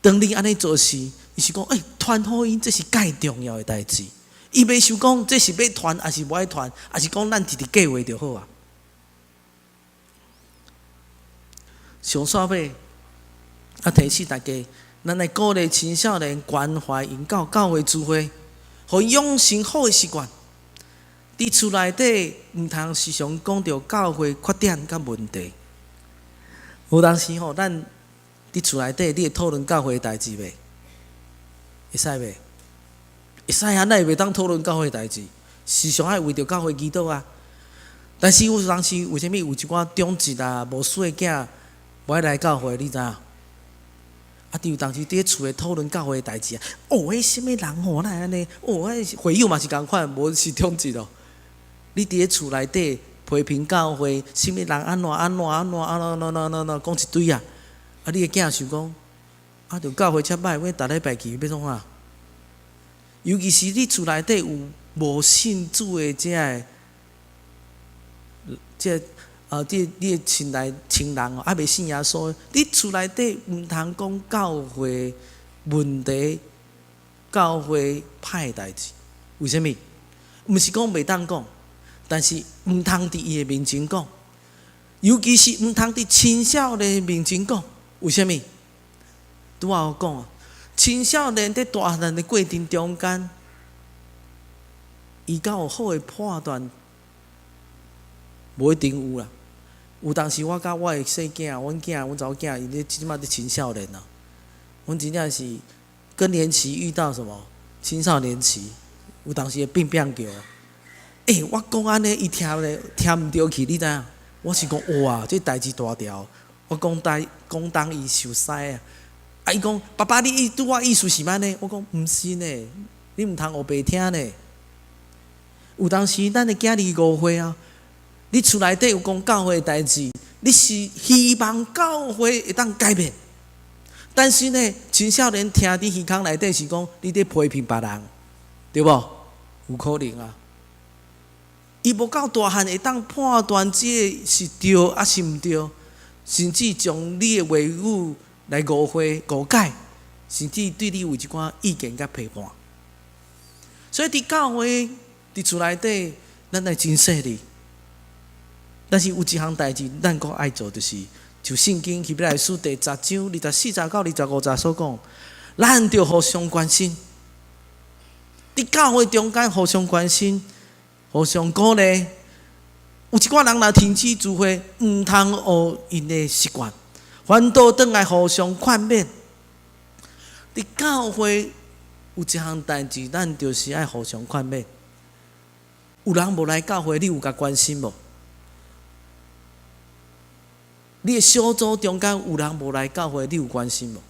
當你按呢做時，伊是講，欸，傳福音這是蓋重要的代誌。伊袂想講這是欲傳，抑是無愛傳，抑是講咱直直計劃就好啊。上煞尾，啊提醒大家，咱來鼓勵青少年關懷𪜶到教會聚會，予𪜶養成好的習慣。佇厝內底，毋通時常講著教會缺點佮問題。有當時吼，咱佇厝內底，你會討論教會的代誌袂？會使袂？會使啊，哪會袂當討論教會代誌？時常愛為著教會祈禱啊。但是有當時，為啥物有一寡長執啊、牧師的囝無愛來教會？你知影？啊，佇有當時佇咧厝內討論教會的代誌啊。哦，彼啥物人吼，哪會按呢？哦，彼會友嘛是仝款，無是長執哦。你佇咧厝內底批評教會，啥物人按怎按怎按怎按怎按怎按怎講一堆啊！啊，你的囝想講，啊，著教會遮歹，阮逐禮拜去欲創啥？尤其是你厝內底有無信主的這个，這個，這你的親內親人哦，猶未信耶穌，你厝內底毋通講教會問題、教會歹代誌。為啥物？毋是講袂當講，但是毋通佇伊的面前講，尤其是毋通佇青少年面前講。為啥物？拄仔我講啊，青少年佇大漢的過程中間，伊敢有好的判斷，無一定有啦。有當時我佮我的細囝、阮囝、阮查某囝，𪜶咧這馬佇青少年啊。阮真正是更年期遇到什麼青少年期，有當時會變變叫。欸，我講按呢，伊聽咧聽毋著去，你知影？我是講哇，這代誌大條。我講東講東伊受使啊！啊，伊講爸爸，你意拄仔意思是按呢？我講毋是呢，你毋通烏白聽呢。有當時咱的囝兒誤會啊！你厝內底有講教會的代誌，你是希望教會會當改變，但是呢，青少年聽佇耳孔內底是講你佇批評別人，對無？有可能啊。伊無夠大漢會當判斷這个是對抑是毋對，甚至將你的話語來誤會、誤解，甚至對你有一寡意見佮批判。所以佇教會、佇厝內底，咱愛真細膩。但是有一項代誌，咱閣愛做，就是就聖經希伯來書第十章二十四節到二十五節所講，咱著互相關心。佇教會中間互相關心、互相鼓勵。有一寡人若停止聚會，毋通學𪜶的習慣，反倒轉來互相勸勉。佇教會有一項代誌，咱就是愛互相勸勉。有人無來教會，你有共關心無？你的小組中間有人無來教會，你有關心無？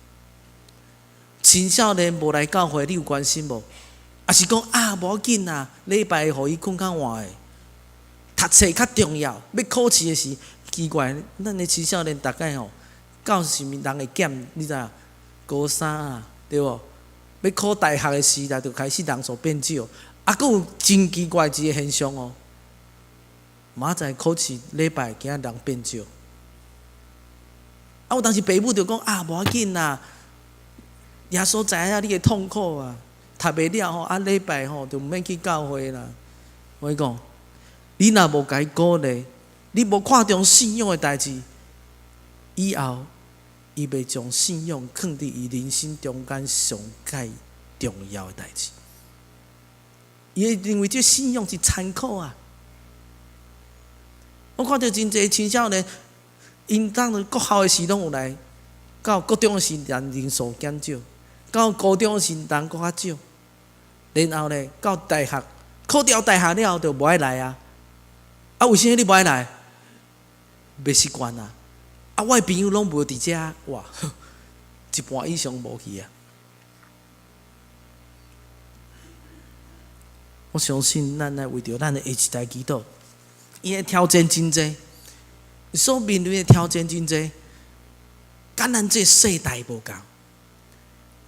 青少年無來教會，你有關心無？抑是講啊，無要緊啦，禮拜予伊睏較晚的，讀冊較重要。欲考試的時，奇怪，咱的青少年逐擺吼，到啥物人會減？你知影？高三啊，對無？欲考大學的時代，就開始人數變少。啊，閣有真奇怪一个現象哦，明仔載考試禮拜，今仔人變少。啊，有當時爸母就講啊，無要緊啦，耶穌知影你的痛苦啊，讀袂了吼，啊禮拜吼就毋免去教會啦。我講，你若無共伊鼓勵，你無看重信仰的代誌，以後伊袂將信仰囥佇伊人生中間上蓋重要的代誌。伊會認為這信仰是殘酷啊！我看著真濟青少年，𪜶當陣國校的時攏有來，到國中的時人人數減少，到高中的時人閣較少，然後呢，到大學考著大學了後就無愛來啊！啊，為啥物你無愛來？袂習慣啊！啊，我的朋友攏無佇遮，哇，一半以上無去啊！我相信咱愛為著咱的下一代祈禱，𪜶的挑戰真濟，所面對的挑戰真濟，佮咱這世代無仝。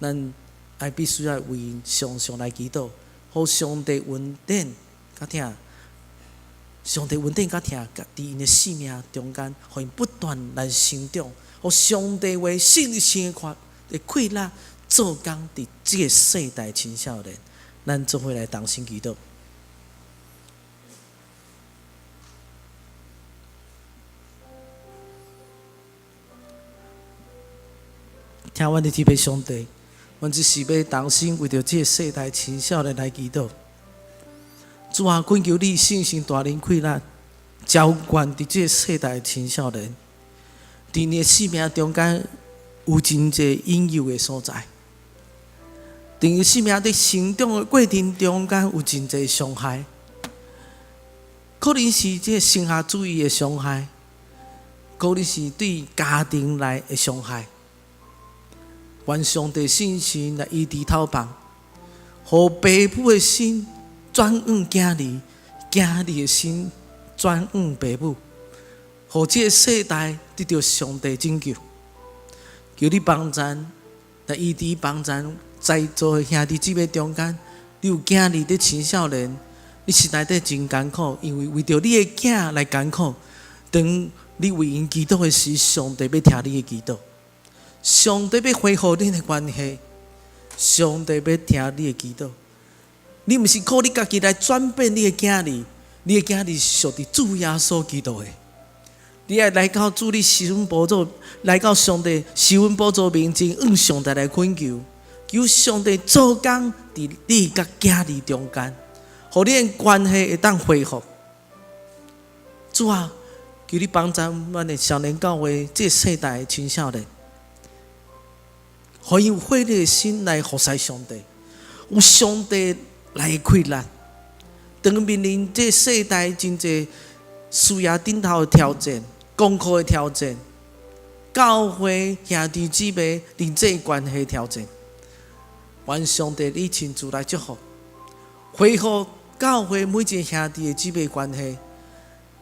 咱愛必須愛為𪜶常常來祈禱，予上帝恩典佮疼，上帝恩典佮疼，佇𪜶的生命中間，予𪜶不斷來成長，予上帝話信心的的氣力做工佇這个世代青少年。咱做伙來同心祈禱。聽阮的天父上帝，阮只是欲同心為著這个世代青少年來祈禱。主啊，懇求你聖神大能氣力，澆灌佇這个世代青少年，佇𪜶的生命中間有真濟引誘的所在，佇𪜶生命佇成長的過程中間有真濟傷害，可能是這個成下主義的傷害，可能是對家庭內的傷害。願上帝聖神來醫治透放，予爸母的心轉向囝兒，囝兒的心轉向爸母，予這个世代得著上帝拯救。求你幫贊，來醫治幫贊，在座的兄弟姊妹中間，你有囝兒佇青少年，你心內底真艱苦，因為為著你的囝來艱苦。當你為𪜶祈禱的時，上帝欲聽你的祈禱。上帝欲恢復恁的關係，上帝欲聽你的祈禱。你毋是靠你家己來轉變你的囝兒，你的囝兒是屬佇主耶穌基督的。你愛來到主你施恩寶座，來到上帝施恩寶座面前，向上帝來懇求，求上帝做工佇你佮囝兒中間，予恁的關係會當恢復。主啊，求你幫助阮的少年教會這世代的青少年，予𪜶有火熱的心來服侍上帝，有上帝來氣力。當面臨這世代真濟事業頂頭的挑戰、功課的挑戰、教會兄弟姊妹人際關係挑戰，願上帝你親自來祝福，恢復教會每一个兄弟的姊妹關係。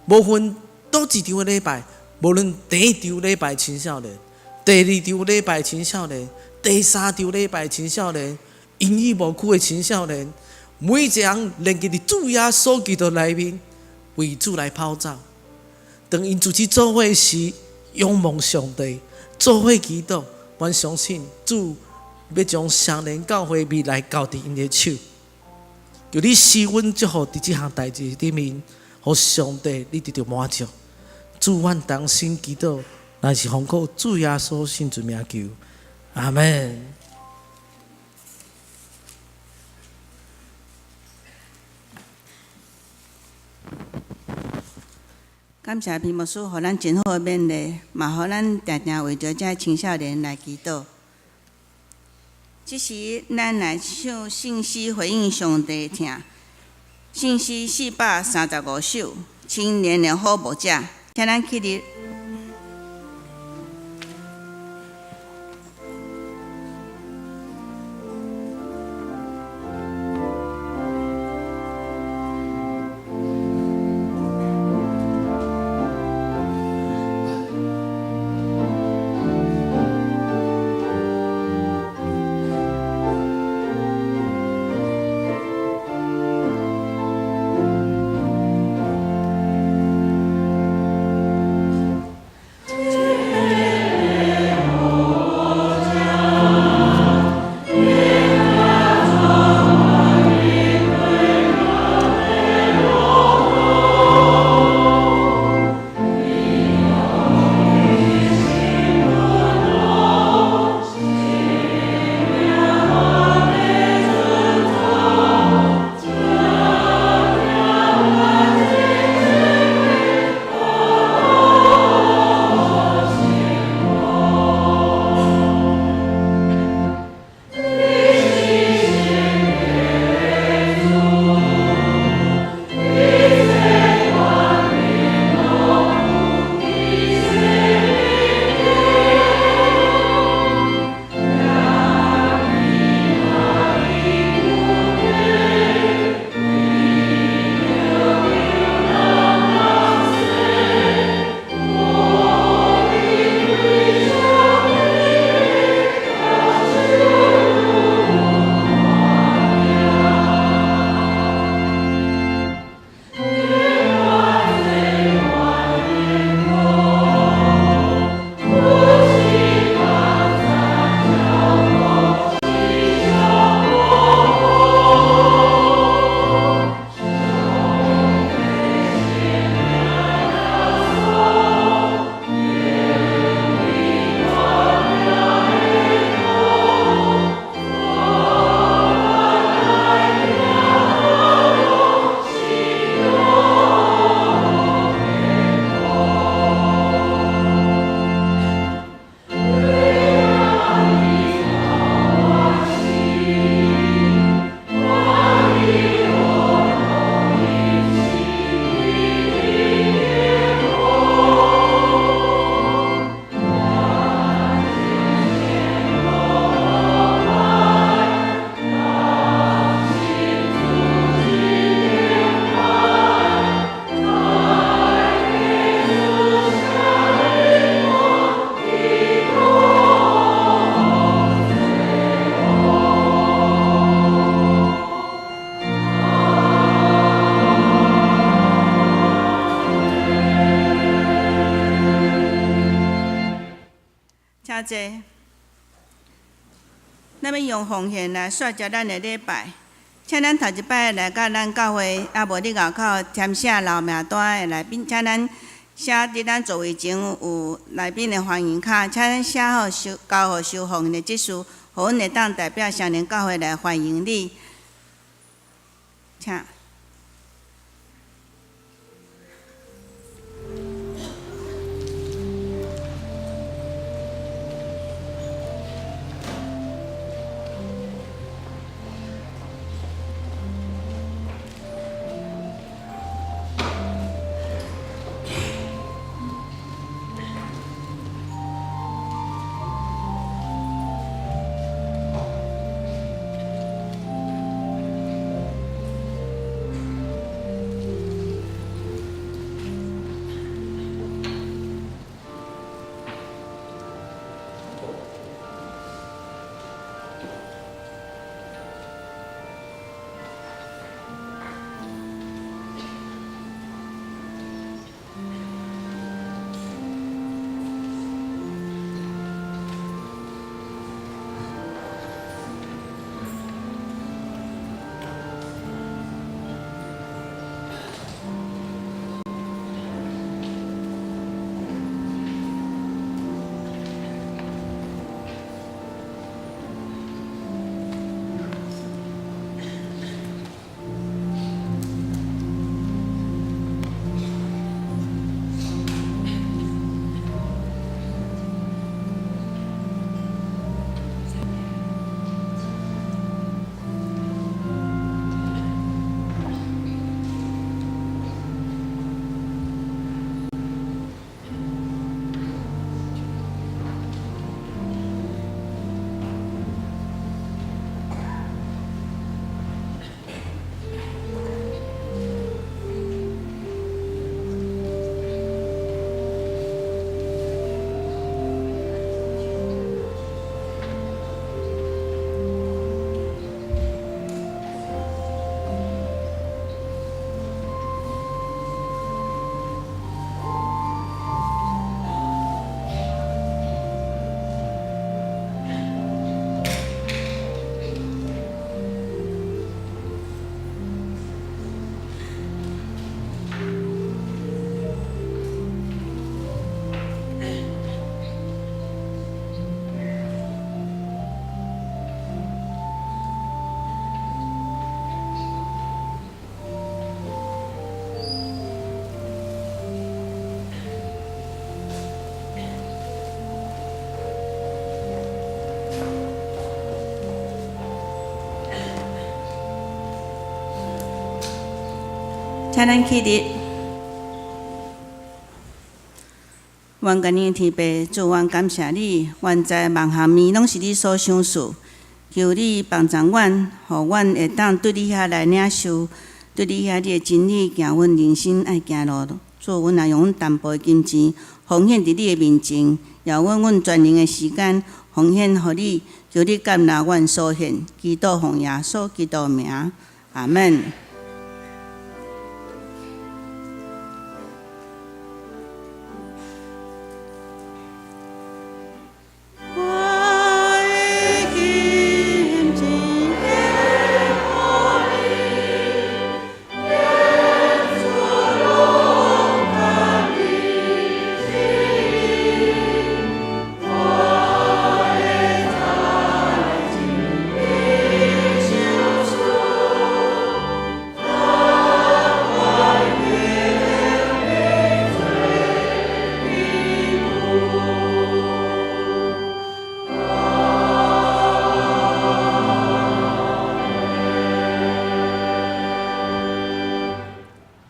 無分佗一場的禮拜，無論第一場禮拜青少年，第二場禮拜青少年，第三場禮拜青少年，英語牧區的青少年，每一個人連結佇主耶穌基督內面，為主來跑走。當𪜶組織做伙時，仰望上帝，做伙祈禱，阮相信主欲將雙連教會未來交佇𪜶的手。求你施恩祝福佇這項代誌裡面，予上帝你得著滿足。主，阮同心祈禱，乃是奉靠主耶穌聖主名求，阿門。感謝皮牧師，予咱真好的勉勵，嘛予咱定定為著這青少年來祈禱。這時，咱來唱聖詩回應上帝疼，聖詩435首，青年的好牧者，請咱起立。坐。咱欲用奉獻來煞結咱的禮拜，請咱頭一擺來到咱教會，猶無佇外口填寫留名單的來賓，請咱寫佇咱座位前有來賓的歡迎卡，請咱寫好收交予收奉獻的執事，予阮會當代表雙連教會來歡迎你。請。請咱起立。願甲你天父，主，阮感謝你，阮知萬項物攏是你所賞賜，求你幫助阮，予阮會當對你遐來領受，對你遐你的真理行阮人生愛行路。主，阮也用阮淡薄的金錢奉獻佇你的面前，也用阮全能的時間奉獻予你，求你接納阮所獻，祈禱奉耶穌基督名，阿門。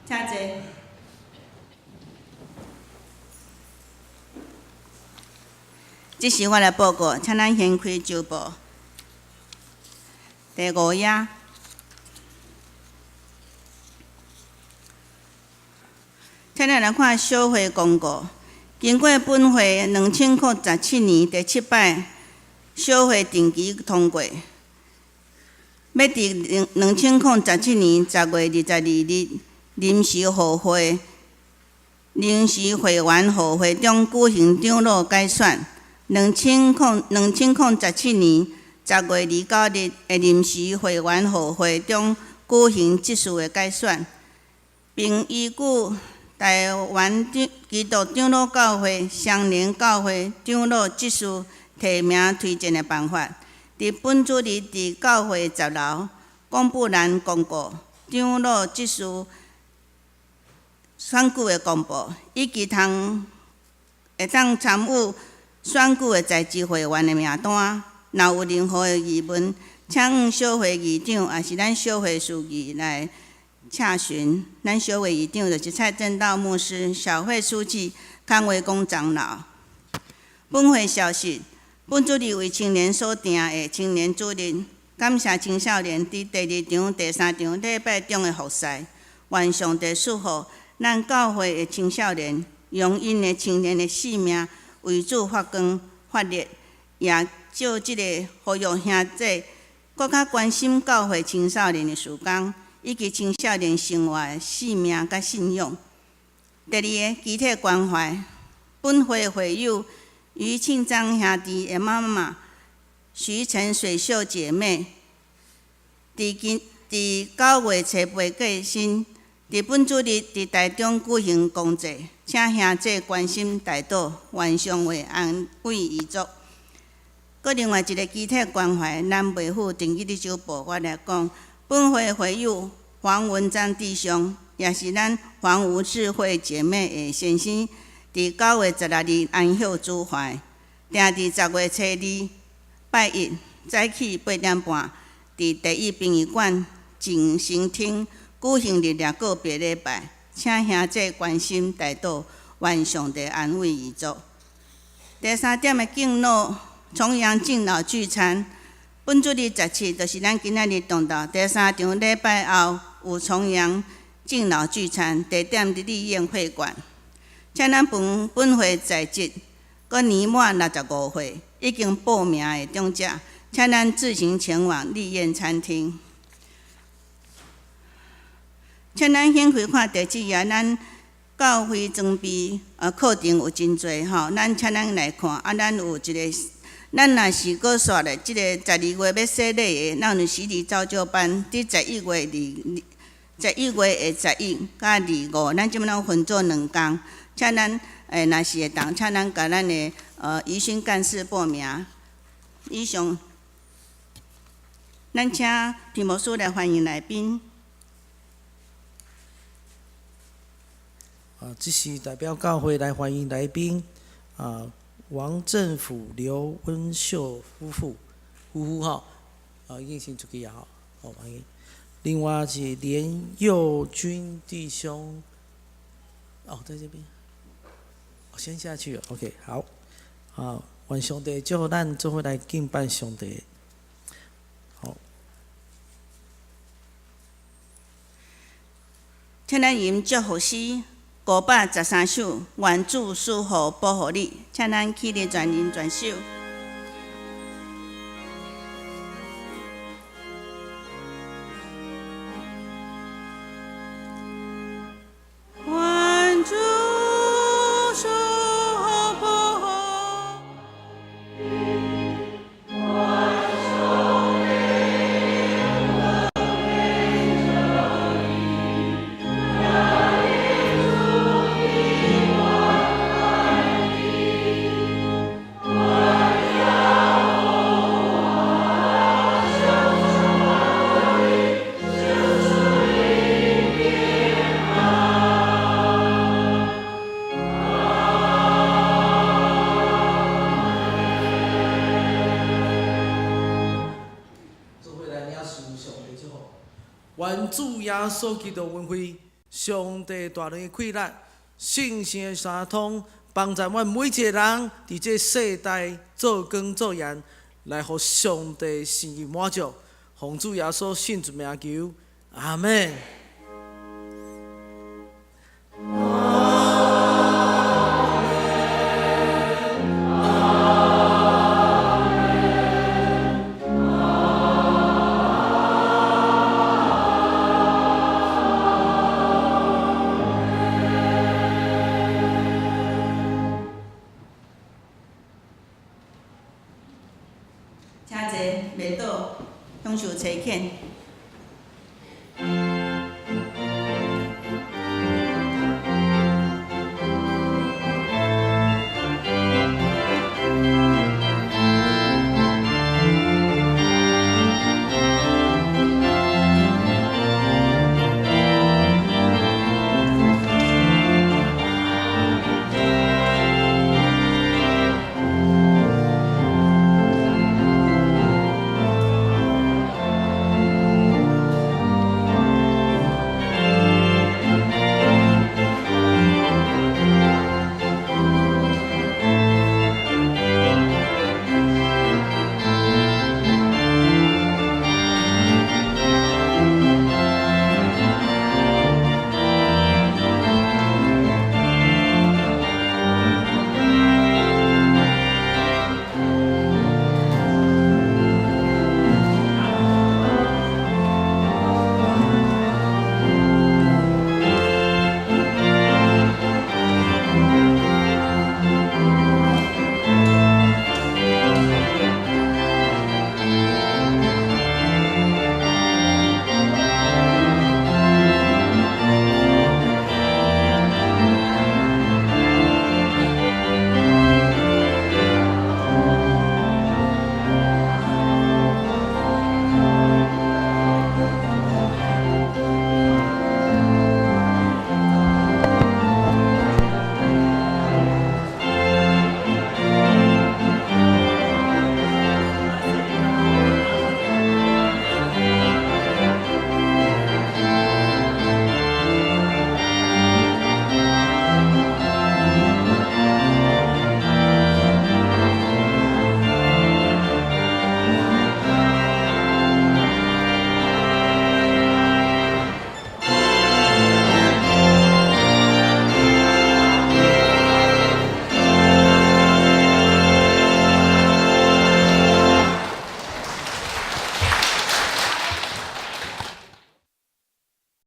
請坐。這時我來報告，請咱掀開週報第五頁。請咱來看小會公告。經過本會2017年第七擺小會定期通過，欲佇2017年10月22日臨時予會臨時會員予會中舉行長老改選， 2017年10月29日的临时会员予会中举行执事的改选，并依据台湾基督长老教会双连教会长老执事提名推荐的办法，伫本主日伫教会10楼广布栏公告长老执事选举的公布，以及通会当参与选举的在职会员的名单。若有任何的疑问，请向小会议长，抑是咱小会司仪来洽询。咱小会议长就是蔡正道牧师、小会书记康维公长老。本会消息：本主日为青年所定的青年主日，感谢青少年伫第二场、第三场礼拜中的服侍，愿上帝赐福咱教会的青少年，用𪜶的青年的生命为主发光发热，也借这个呼吁兄弟，阁较关心教会青少年的事工，以及青少年生活的使命佮信仰。第二个，肢体关怀，本会会友余庆章兄弟的妈妈徐陈水秀姐妹，伫今伫9月初8过身，伫本主日伫台中举行公祭，请兄弟关心代祷，愿上帝安慰遗族。阁另外一个肢体关怀，咱袂赴登记伫周报，我来讲，本会会友黄文章弟兄，也是咱黄吴智慧姐妹的先生，伫9月16日安息主怀，定伫10月初2拜一早起8点半，伫第一殡仪馆静心厅举行日夜告别礼拜，请兄弟关心代祷，愿上帝安慰遗族。第三点的敬老重阳敬老聚餐，本主日17，就是咱今仔日中昼第三场礼拜后有重阳敬老聚餐，地点伫丽苑会馆。请咱本本会在职，阁年满65岁已经报名的长者，请咱自行前往丽苑餐厅。请咱掀开看第七页，咱教会装备课程有真济吼，咱请咱来看啊，咱有一个，咱若是阁煞咧，这个12月欲洗礼的，咱有洗礼造就班，伫11月2，11月的11佮25，咱这摆拢分做两工，请咱若是会当，请咱共咱的宜兴干事报名。以上，咱请皮牧师来欢迎来宾。啊，这是代表教会来欢迎来宾，啊，王政府刘温秀夫妇，夫妇吼，啊，已经先出去啊吼，好欢迎。另外是连佑君弟兄，哦，在这边，哦，先下去了，OK，好，好，愿上帝祝福咱做伙来敬拜上帝。好，请咱吟祝福诗513首，愿主赐福保护你，请咱起立全人全首。愿主赐福保护。做伙来领受上帝祝福，愿主耶稣基督恩惠，上帝大能的气力，圣神的相通，帮助阮每一个人伫这世代做光做盐，来予上帝心意满足。奉主耶稣圣主名求，阿们。請坐，袂倒，享受差遣。